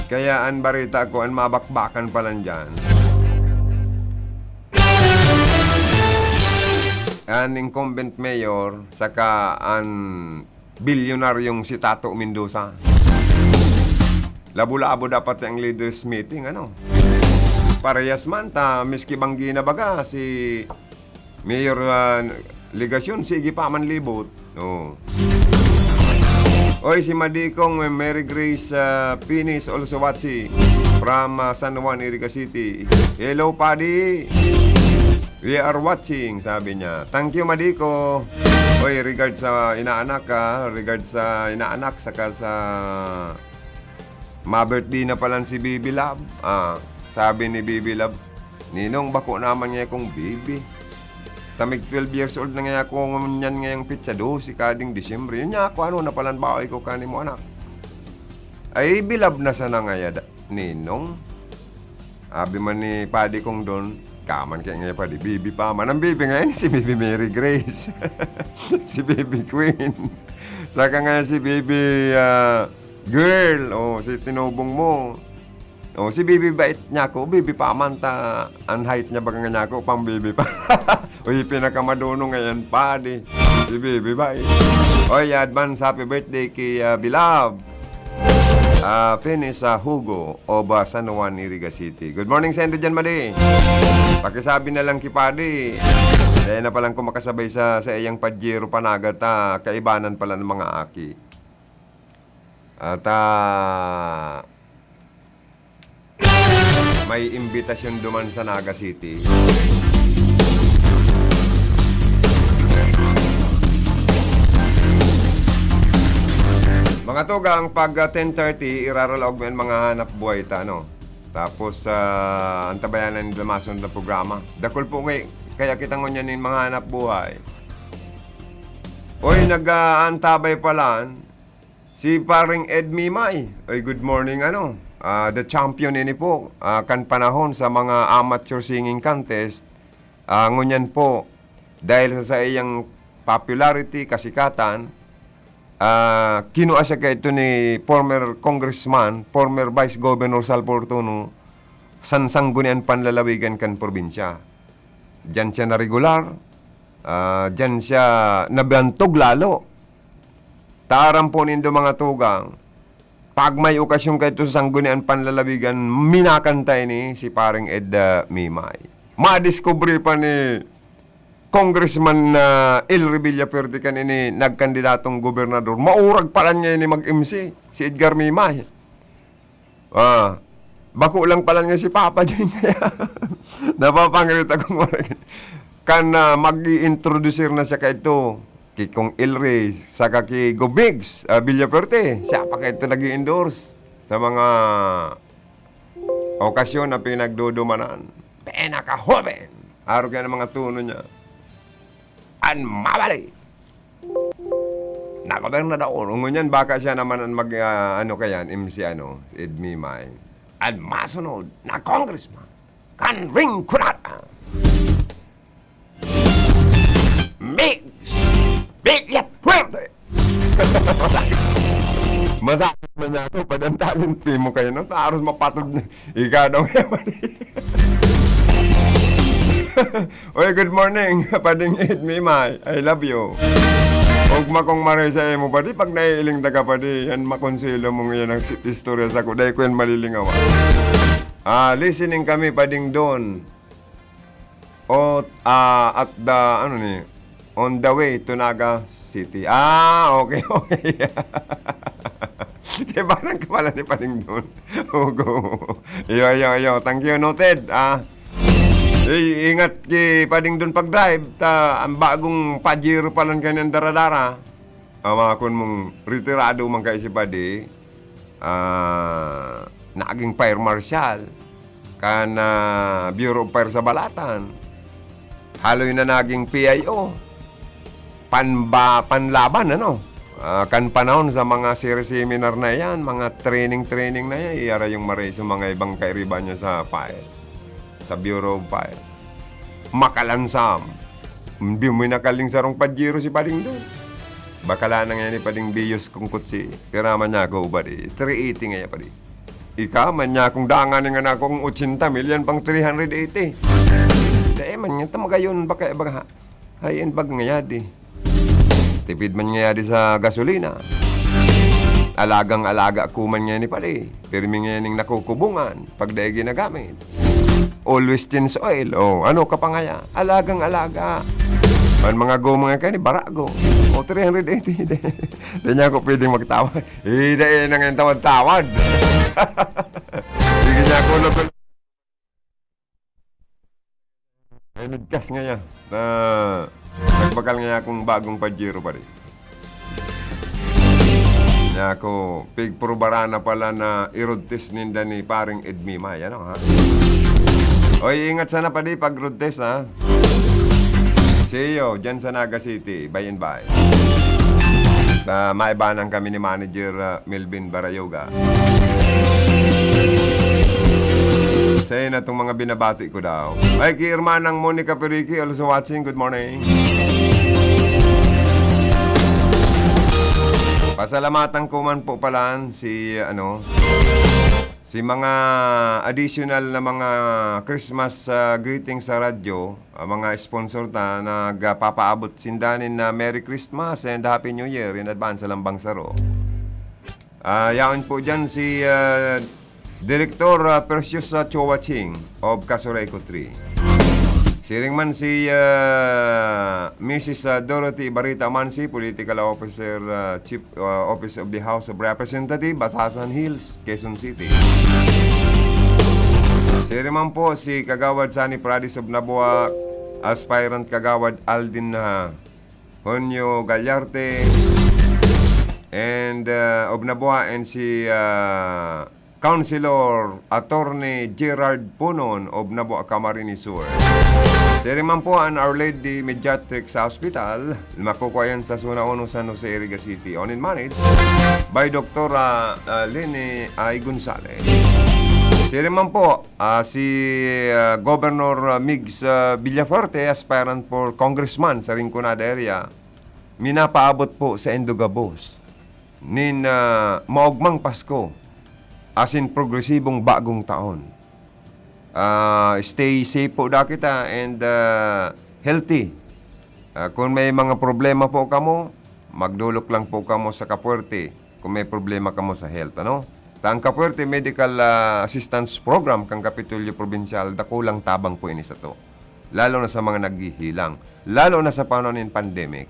Kaya ang barita ko, ang mabakbakan pa lang dyan. An incumbent mayor saka an bilyonaryong si Tato Mendoza. Labo-labo dapat ang leaders meeting, ano? Parehas man ta, miski banggi na baga si Mayor, ah, Legacion, sige pa man libot. Oh. Oy, si Madikong, eh, Mary Grace, ah, Pinis, also watching from, ah, San Juan, Iriga City. Hello, Padi. We are watching, sabi niya. Thank you, Madiko. Oy, regard sa inaanak, ah. Regard sa inaanak, saka sa ma-birthday na palan si Bibi Love. Ah, sabi ni Bibi Love, "Ninong, bako naman ngaya kong bibi. Tamig twelve years old na ngaya ako ngunyan ngayang petsa dose kading Disyembre." Yun nga ako, ano, napalan ba ako kani mo, anak? Ay, bilab na sana ngaya, da-, Ninong. Abi man ni Padi kong don, kaman kaya ngaya, Padi, bibi pa man. Ang bibi ngayon, si Bibi Mary Grace. Si Bibi Queen. Saka ngayon si Bibi, ah, Girl. Oh, si tinubong mo. Oh, si Bibi Bait niya ako. Bibi pa man ta. Ang height niya baga nga niya ako, pang bibi pa. Uy, pinakamadunong ngayon, Padi. Si Bibi Bait. Oy, advance happy birthday kay, ah, Bilab. Ah, Finis sa Hugo, Oba, San Juan, Iriga City. Good morning sa inyo dyan, Madi. Pakisabi na lang ki Padi. Kaya na palang kumakasabay sa, sa iyang Pajero Panagat, ah, kaibanan pala ng mga aki. At, ah, may imbitasyon duman sa Naga City. Mga tugang, pag, ah, ten thirty, iraralaog mo yan mga hanap buhay ta, ano? Tapos, ah, antabayanan nila masunod na programa. Dakul po ngay-, kaya kita ngunyan nin mga hanap buhay. Oy, nag-aantabay palan si Paring Ed Mimay. Oy, good morning, ano? Ah, the champion ini po. Ah, kan panahon sa mga amateur singing contest, ah, ngunyan po, dahil sa saiyang popularity, kasikatan, ah, kinua siya kaito ni former congressman, former Vice Governor Sal Fortuno, san Sangguniang Panlalawigan kan probinsya. Diyan siya naregular, ah, diyan siya nabantog lalo. Ta aram po nindo, mga tugang, pag may okasyon kaito sa Sangguniang Panlalawigan, minakanta ini si Paring Ed, ah, Mimay. Madiskubre pa ni Congressman, ah, Elry Villafuerte kan ini nagkandidatong gobernador. Maurag palan niya ini mag-M C, si Edgar Mimay. Ah, bako lang palan nga si Papa diyan kaya. Napapangrita kong kan, ah, mag-i-introduce na siya kaito, ki Kong Elry, saka ki Gobigs, ah, Villafuerte. Siya pa kaito nag-i-endorse sa mga okasyon na pinagdudumanan. Pinakahoben! Arog yan ang mga tono niya. An mabali! Na gobernador. Ngunyan, baka siya naman ang mag, ah, ano kayan, M C ano, Ed Mimay. An masunod na congressman, kan Rinconada. Migs Villafuerte. Masakit man niya ako, padantanin, pimo kayo, no? Taros mapatod na. Ika daw yan, Padi. Oy, good morning, Pading Ed Mimay. I love you. Ugma kong maray sa imo, Padi, pag naiiling ta ka, Padi. Yan, makonselo mo ngayon ang si-, istorya sa ko. Dahil ko yan malilingawan. Ah, listening kami, Pading Don. O, ah, at the, ano ni, on the way to Naga City. Ah, okay, okay. Kaya parang kapala ni Paling Don. Ogo. Iyo, iyo, iyo. Thank you, noted. Ah, i-, ingat ki Paling Don pag-drive. Ta, ang bagong Pajero palan kanyang daradara. Ah, mga kun mong retirado man kayo si Padi, ah, naging fire marshal kan, ah, Bureau of Fire sa Balatan. Haloy na naging P I O. Panba-, panlaban, ano? Ah, kan panahon sa mga siri-seminar na yan, mga training-training na yan, iyara yung maray sa mga ibang kairiba niya sa fire, sa Bureau of Fire. Makalansam. Hindi mo nakaling sarong Pajero si Pading doon. Bakala na nga ni Pading Biyos kung kutsi. Piraman niya ako, padi. Three eighty nga yan, padi. Ika, man niya akong dangan nga na akong ochenta milyan pang three hundred eighty. Dai man niya, tamagayon, baka, baka, High and bag ngayadi. Tipid man ngayadi sa gasolina. Alagang-alaga ko man ngayani padi. Pirmi ngayaning nakukubungan pag dai ginagamit. Always change oil. Oh, ano ka pa ngaya? Alagang-alaga. Ang mga goma nga kani, barago. O, three hundred eighty. Di niya ako pwedeng magtawad. Eh, dai na ngayon tawad-tawad. Sige niya ako, lugod. Ay, nagkas ngaya. Na, nagbakal ngaya akong bagong Pajero, pare. Niya ako, pigprobara na pala na i-road test ninda ni Paring Edmimay, ano, ha? Oy, ingat sana, padi, pag road test, ha? See you dyan sa Naga City, by and by. Ah, maibanan kami ni Manager, ah, Melvin Barayoga. Sa iyo na itong mga binabati ko daw. Ay, kay Hermanang Monica Perique, also watching. Good morning. Pasalamatan ko man po pala si, ano, si mga additional na mga Christmas, ah, greetings sa radyo, ah, mga sponsor ta, nagpapaabot sinda nin, ah, Merry Christmas and Happy New Year in advance sa Lambang Saro. Ah, yaon po dyan si, ah, Direktor, ah, Perseus, ah, Chua Ching of Casureco three. Siring man si, ah, Missus, ah, Dorothy Barita Mansi, Political Officer, ah, Chief, ah, Office of the House of Representatives, Batasan Hills, Quezon City. Siring man po si Kagawad Sunny Paradis of Nabua, Aspirant Kagawad Aldin, ah, Honyo Gallarte, and, ah, of Nabua, and si, ah, Councilor Attorney Gerard Punon of Nabua, Camarines Sur. Siring man po an Our Lady Mediatrix sa ospital, makukua yan sa Zona Uno, San Jose, Iriga City, owned and managed by Doktora, ah, Leni Ay Gonzalez. Siring man po, ah, si, ah, Governor, ah, Migs, ah, Villafuerte, aspirant for congressman sa Rinconada area, minapaabot po sa Indugabos nin, ah, maogmang Pasko asin progresibong bagong taon. Ah, stay safe po da kita and, ah, healthy. Ah, kung may mga problema po kamo, magdolok lang po kamo sa Kapuerte kung may problema kamo sa health, ano? Ta ang Kapuerte Medical, ah, Assistance Program kan Kapitolyo Probinsyal, dakulang tabang po ini sato, lalo na sa mga naghihilang, lalo na sa panahon nin pandemic.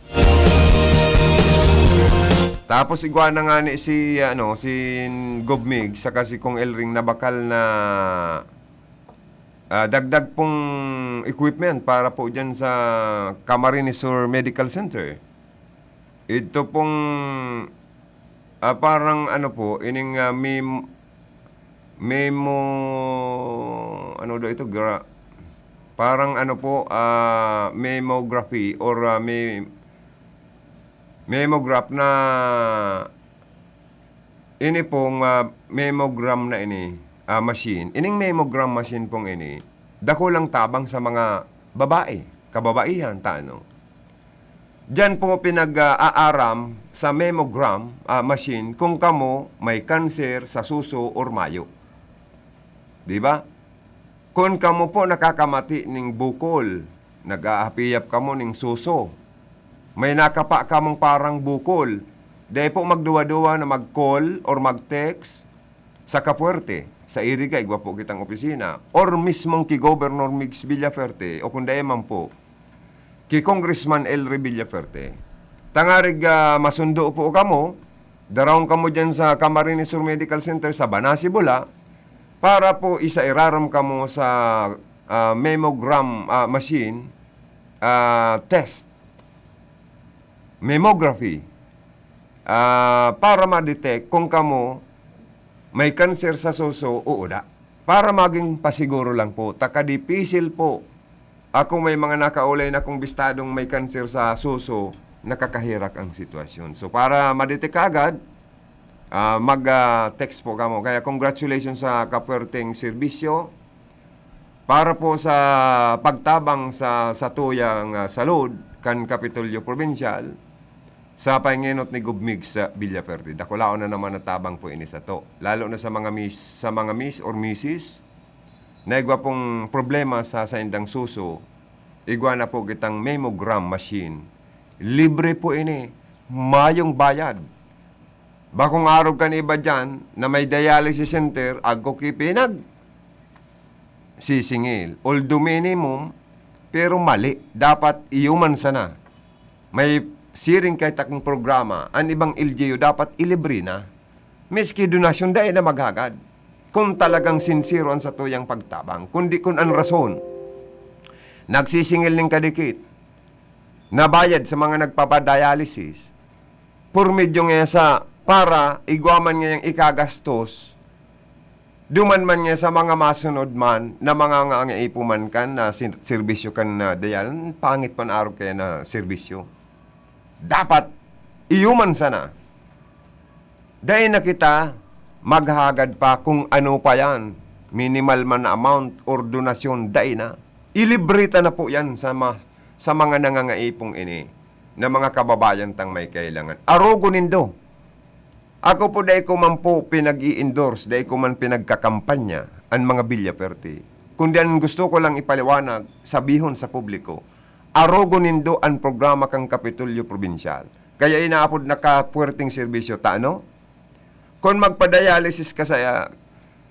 Tapos igwa na nga ni si, ano, si Gov Mig saka si Kong El Ring na bakal na, ah, dagdag pong equipment para po dyan sa Camarines Sur Medical Center. Ito pong, ah, parang ano po, ining, ah, mem-, memo-, ano daw ito? Gra-, parang ano po, ah, mammography or, ah, me-, mammograph na ini pong, ah, mammogram na ini, ah, machine. Ining mammogram machine pong ini, dakulang tabang sa mga babae, kababaihan, ta ano. Diyan po pinag-aaram sa mammogram, ah, machine kung kamo may kanser sa suso or mayo. Di ba? Kun kamo po nakakamati ning bukol, nag-aapiyap kamo ning suso, may nakapa kamong parang bukol, dai po magduwa-duwa na mag-call or mag-text sa Kapuerte, sa Iriga, igwa po kitang opisina, or mismong ki Governor Migs Villafuerte, o kung dai man po, ki Congressman El Revilla Fuerte. Tangarig, ah, masundo po kamo, daraon kamo dyan sa Camarines Sur Medical Center sa Banasi, Bula, para po isairarom kamo sa, ah, mammogram, ah, machine, ah, test, mammography, ah, para ma-detect kung kamo may kanser sa suso o uda. Para maging pasiguro lang po, takadipisil po Ako may mga nakaulay na kong bistadong may kanser sa suso, nakakaherak ang sitwasyon. So, para madetect agad, ah, mag, ah, text po kamo. Kaya congratulations sa kapuwerteng serbisyo para po sa pagtabang sa satuyang, ah, salud kan Kapitolyo Probinsyal sa pahingenot ni Gov Migs Villafuerte. Dakulaon na naman na tabang po ini sato, lalo na sa mga mis-, sa mga miss or missus na igwa pong problema sa saindang suso, igwa na po kitang mammogram machine. Libre po ini, mayong bayad. Bakong arog kan iba diyan na may dialysis center, agko ki pinag-, sisingil. Although minimum, pero mali. Dapat iyo man sana. May siring kay takong programa, an ibang L G U dapat ilibre na. Miski donasyon, dai na maghagad. Kung talagang sinsero an satuyang pagtabang, kundi kun an rason, nagsisingil nin kadikit, nabayad sa mga nagpapadialysis, por medyo ngaya sa para igwa man ngayang ikagastos, duman man ngaya sa mga masunod man na mga nga, nga ipuman kan na sin-, serbisyo kan na dial-, pangit man arog kaya na serbisyo. Dapat iyo man sana. Dai na kita maghagad pa kung ano pa yan. Minimal man na amount or donasyon, dai na. Ilibre ta na po yan sa ma-, sa mga nangangaipong ini na mga kababayan tang may kailangan. Arogo nindo. Ako po, dai ko man po pinag-i-endorse, dai ko man pinagkakampanya an mga Villafuerte. Kundi an gusto ko lang ipaliwanag, sabihon sa publiko, arogo nindo an programa kan Kapitolyo Probinsyal. Kaya inaapod na kapuwerteng serbisyo ta, ano? Kun magpa-dialysis ka sa, ah,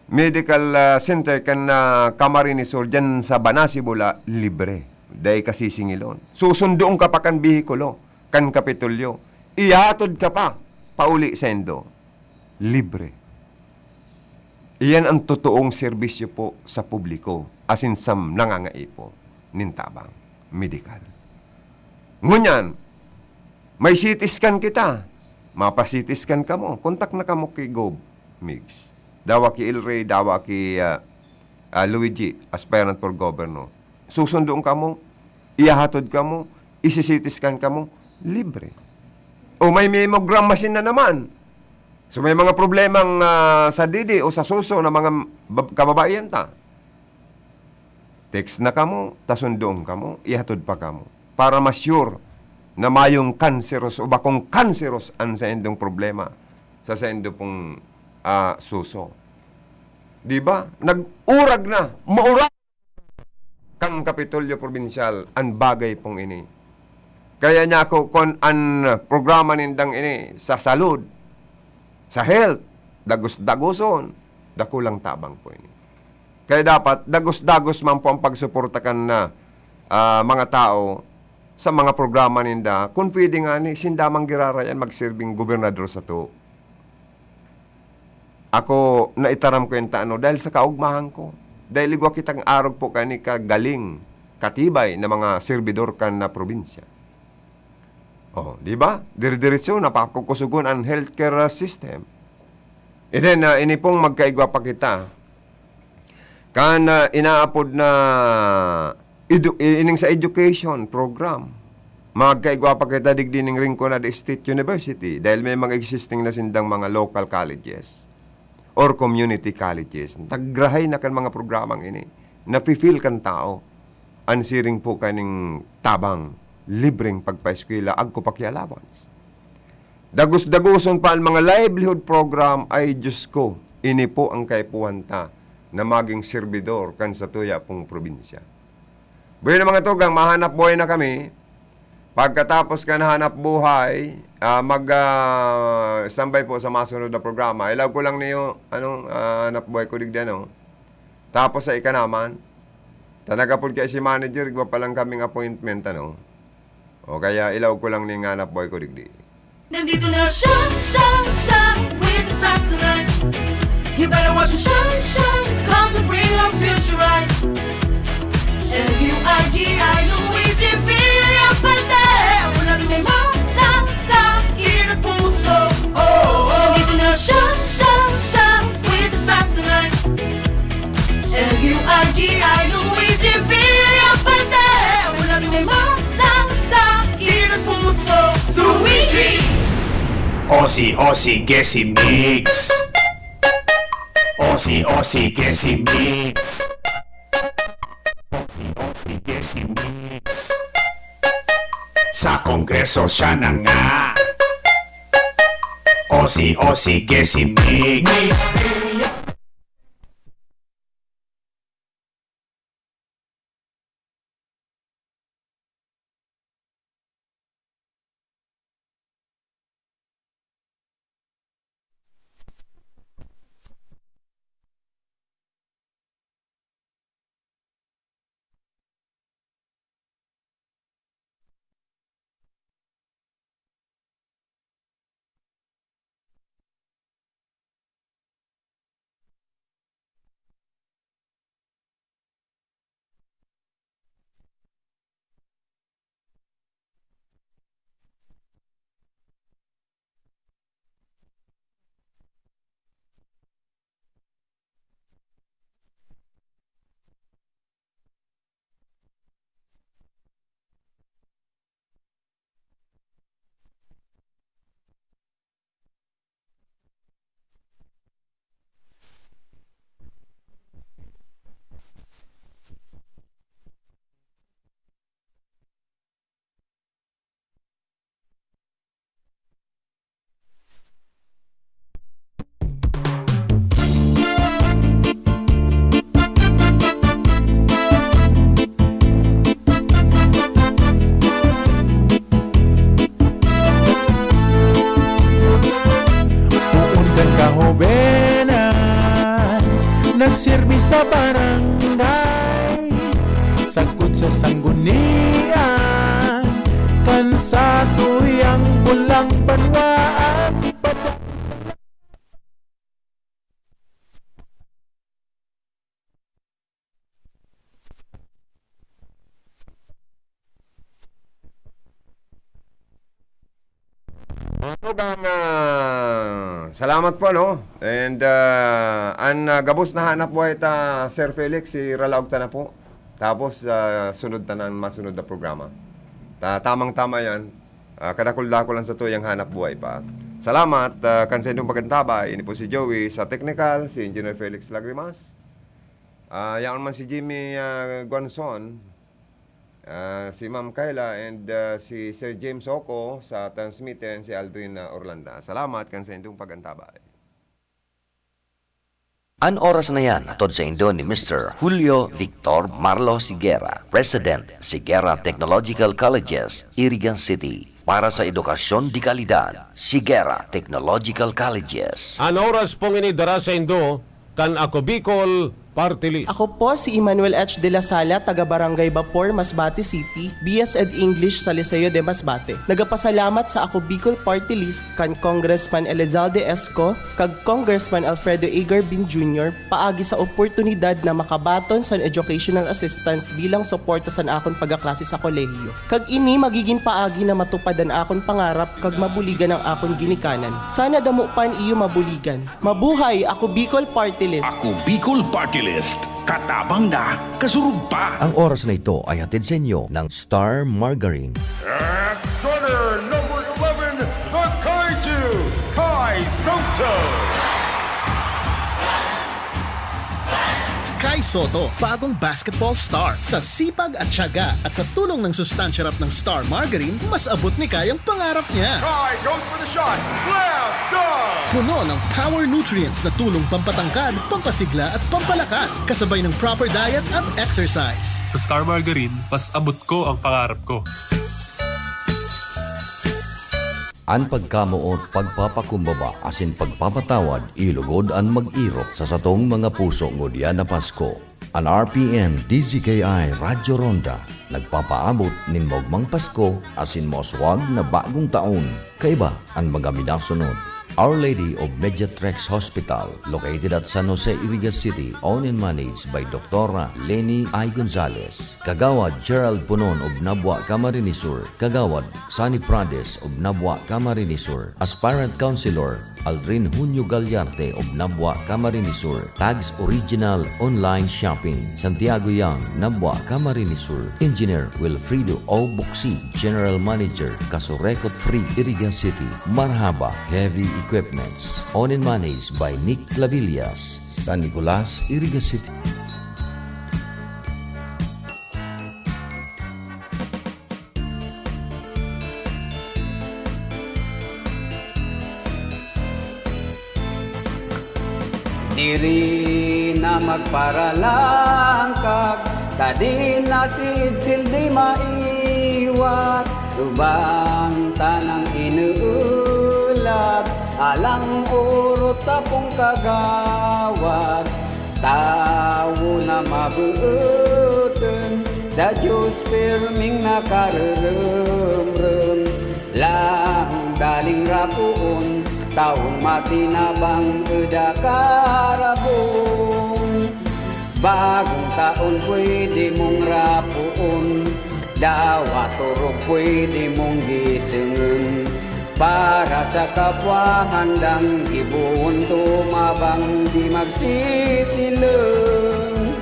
medical, ah, center kan, ah, Camarines Sur, dyan sa Banasi, Bula, libre. Dai ka sisingilon. Susundoon ka pa kan behikulo, kan Kapitolyo. Ihatod ka pa, pauli saindo. Libre. Iyan ang totoong serbisyo po sa publiko, asin sa nangangaipo nin tabang medikal. Ngunyan, may C T scan kita. Mapa-C T scan kamo. Kontak na kamo ki Gov Migs. Dawa ki El Rey, dawa ki, ah, ah, Luigi, aspirant for governor. Susundoon kamo, ihahatod kamo, isi-C T scan kamo, libre. O may mammogram machine na naman. So, may mga problemang, ah, sa didi o sa suso na mga bab-, kababaihan ta. Text na kamo, ta sundoon kamo, ihatod pa kamo. Para ma-sure na mayong cancerous o bakong cancerous an saindong problema sa saindo pong, ah, suso. Di ba? Nag-urag na, maurag kan Kapitolyo Probinsyal an bagay pong ini. Kaya niya ako, kun an programa nindang ini sa salud, sa health, dagos-dagoson, dakulang tabang po ini. Kaya dapat, dagos-dagos man po ang pagsuporta kan na, ah, mga tao sa mga programa ninda. Kung pwede nga ni, sinda man girarayan magsirbing gobernador sato. Ako, naitaram ko yan ta, ano, dahil sa kaugmahan ko. Dahil igwa kitang arog po kani kagaling, katibay na mga serbidor kan na probinsya. Oh, di ba? Dire-diretso, napakukusugon ang healthcare, ah, system. And then, ah, ini pong magkaigwa pa kita. Kan, ah, inaapod na edu-, i-, ining sa education program. Magkaigwa pa kita digdi ning Rinconada State University dahil may mga existing na sindang mga local colleges or community colleges. Nagrahay na kan mga programang ini. Napi-feel kan tao an siring po kaning tabang, libreng pagpaeskwela, agko pa ki allowance. Dagos-dagoson pa an mga livelihood program, ay Diyos ko, ini po ang kaipuhan ta na maging serbidor kan satuya pong probinsya. Bueno, mga tugang, mahanap buhay na kami. Pagkatapos kan hanap buhay, ah, mag, ah, standby po sa masunod na programa. Ilaw ko lang niyo, ano, ah, hanap buhay ko digdi, ano. Tapos sa ika naman, ta nagapod kay si manager, igwa pa lang kaming appointment, ano. O kaya, ilaw ko lang ning hanap buhay ko digdi. Nandito na siya, siya, siya, with the stars tonight. You better watch him shine, shine, 'cause he'll bring our future right. L U I G I, Luigi Villafuerte. Ako na rin may mawala sa akin at puso. Oh, nandito na siya, siya, siya, with the stars tonight. L U I G I, Luigi Villafuerte. Osi, osi, gesi mix. Osi, osi, gesi mix. Osi, osi, gesi mix. Sa Kongreso siya na nga. Osi, osi, gesi mix. Poon kan kahobenan, nagserbi sa barangay, sagkod sa sanggunian, kan satuyang bulang banwaan. Mga tugang, ah, salamat po, no? And, ah, an, ah, gabos na hanap buhay ta, Sir Felix, iralaog ta na po. Tapos, ah, sunod ta na an masunod na programa. Ta-, tamang-tama yan. Ah, kadakul-dakul an satuyang hanap buhay pa. Salamat, ah, kan saindong pag-antabay. Ini po si Joey sa technical, si Engineer Felix Lagrimas. Ah, yaon man si Jimmy, ah, Guanzon, ah, si Ma'am Kayla, and, ah, si Sir James Oco sa transmitten, si Aldrin, ah, Orlanda. Salamat kan saindong pag-antabay. An oras na yan hatod saindo ni Mister Julio Victor Marlo Sigera, President, Sigera Technological Colleges, Irigan City, para sa edukasyon de kalidad. Sigera Technological Colleges. An oras pong ini dara saindo kan Ako Bicol Party List. Ako po si Emmanuel H. de la Sala, taga Barangay Bapor, Masbate City, B S ed English sa Liceo de Masbate. Nagapasalamat sa Ako Bicol Party List kan Congressman Elizalde Esco kag Congressman Alfredo A. Garbin Junior paagi sa oportunidad na makabaton san educational assistance bilang suporta san akon pagkaklase sa kolehiyo. Kag ini magigin paagi na matupad an akon pangarap kag mabuligan ang akon ginikanan. Sana damo pa an iyo mabuligan. Mabuhay! Ako Bicol Party List! Ako Bicol Party List. Katabang na, kasurog pa. Ang oras na ito ay hatid sa inyo ng Star Margarine. At starter number eleven, the Kaiju, Kai Soto. Kai Soto, bagong basketball star. Sa sipag at tiyaga at sa tulong ng sustansya rap ng Star Margarine, mas abot ni Kai ang pangarap niya. Kai goes for the shot. Slam dunk! Puno ng power nutrients na tulong pampatangkad, pampasigla at pampalakas, kasabay ng proper diet at exercise. Sa Star Margarine, mas abot ko ang pangarap ko. An pagkamoot, pagpapakumbaba, asin pagpapatawad, ilugod an mag-irok sa satong mga puso ngunyan na Pasko. An R P N D Z K I Radyo Ronda nagpapaabot nin maogmang Pasko asin mauswag na bagong taon. Kaiba an mga minasunod. Our Lady of Mediatrix Hospital, located at San Jose, Iriga City, owned and managed by Doktora Leni I. Gonzalez. Kagawad Gerald Punon of Nabua, Camarines Sur, Kagawad Sonny Prades of Nabua, Camarines Sur, Aspirant Councilor Aldrin Junio Gallarte of Nabua, Camarines Sur, Tags Original Online Shopping, Santiago Young, Nabua, Camarines Sur, Engineer Wilfredo O Buksi, General Manager, Kasurekot Free, Iriga City, Marhaba Heavy Equipments, Own and Managed by Nick Clavillas, San Nicolas, Iriga City. Diri na magparalangkag, ta di na si Edsel di maiwat. Uban tanang inuulat, alang orot tapong kagawad. Tawo na mabuoton, sa Diyos pirming nakareremrem. Lang daling rapoon, taong matinabang eda karabong. Bagong taon pwede mong rapoon, dawa torog pwede mong gisengin. Para sa kapwa handang gibohon, tumabang di magsisilong.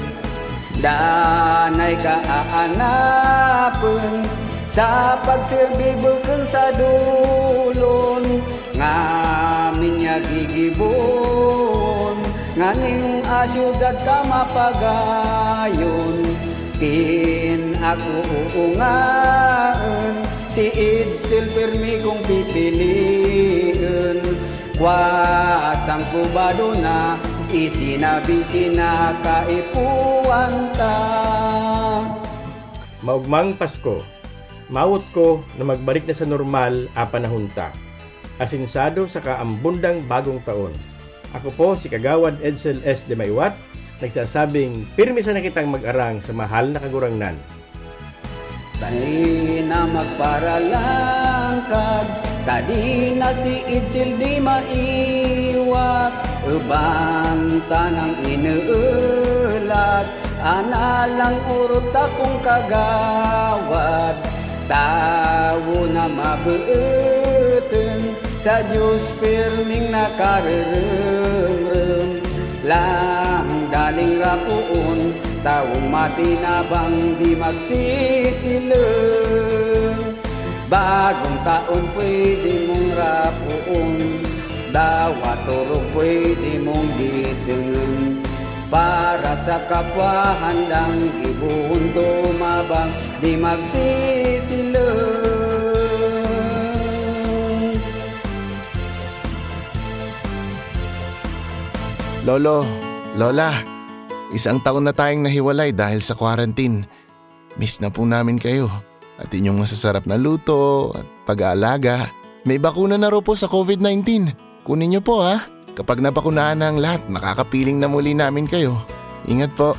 Danay ka aanapon sa pagserbi bukon sa dolon, ngamin niya gigibon, nganing asyudad ka mapagayon. Kin ako uungaon, si Edsel pirmi kong pipilion. Kwasang kubado na, isinabi sina kaipuhan ta. Maogmang Pasko. Mawot ko na magbalik na sa normal a panahon ta. Asinsado saka ambundang bagong taon. Ako po si Kagawad Edsel S. de Maiwat, nagsasabing pirmi sana kitang mag-arang sa mahal na Kagurangnan. Tayo na magparalangkag, ta di na si Edsel di maiwat. Uban tanang inuulat, ana lang orot takong kagawad. Tawo na mabuoton, sa Diyos pirming nakareremrem. Lang daling rapoon, tawong matinabang di magsisilong. Bagong taon pwede mong rapoon, dawa torog pwede mong gisengin. Para sa kapwa handang gibohon tumabang, di magsisilong. Lolo, Lola, isang taon na tayong nahiwalay dahil sa quarantine. Miss na po namin kayo at inyong masasarap na luto at pag-aalaga. May bakuna na raw po sa covid nineteen. Kunin niyo po, ha? Kapag nabakunahan na ang lahat, makakapiling na muli namin kayo. Ingat po.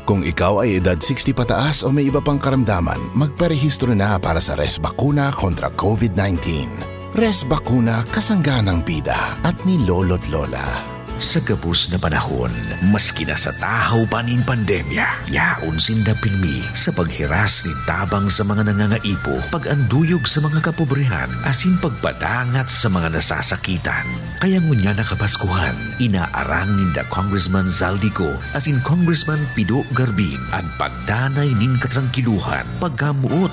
Kung ikaw ay edad sixty pataas o may iba pang karamdaman, magparehistro na para sa Res Bakuna kontra covid nineteen. Res Bakuna, kasangga ng bida at ni Lolo't Lola. Sa gabos na panahon, maski nasa tahaw pa nin pandemya, yaon sinda pirmi sa paghiras nin tabang sa mga nangangaipo, pag-anduyog sa mga kapobrehan, asin pagpadangat sa mga nasasakitan. Kaya ngunyan na Kapaskuhan, inaarang ninda Congressman Zaldy Co asin Congressman Pido Garbin an pagdanay nin katrangkilohan, pagkamoot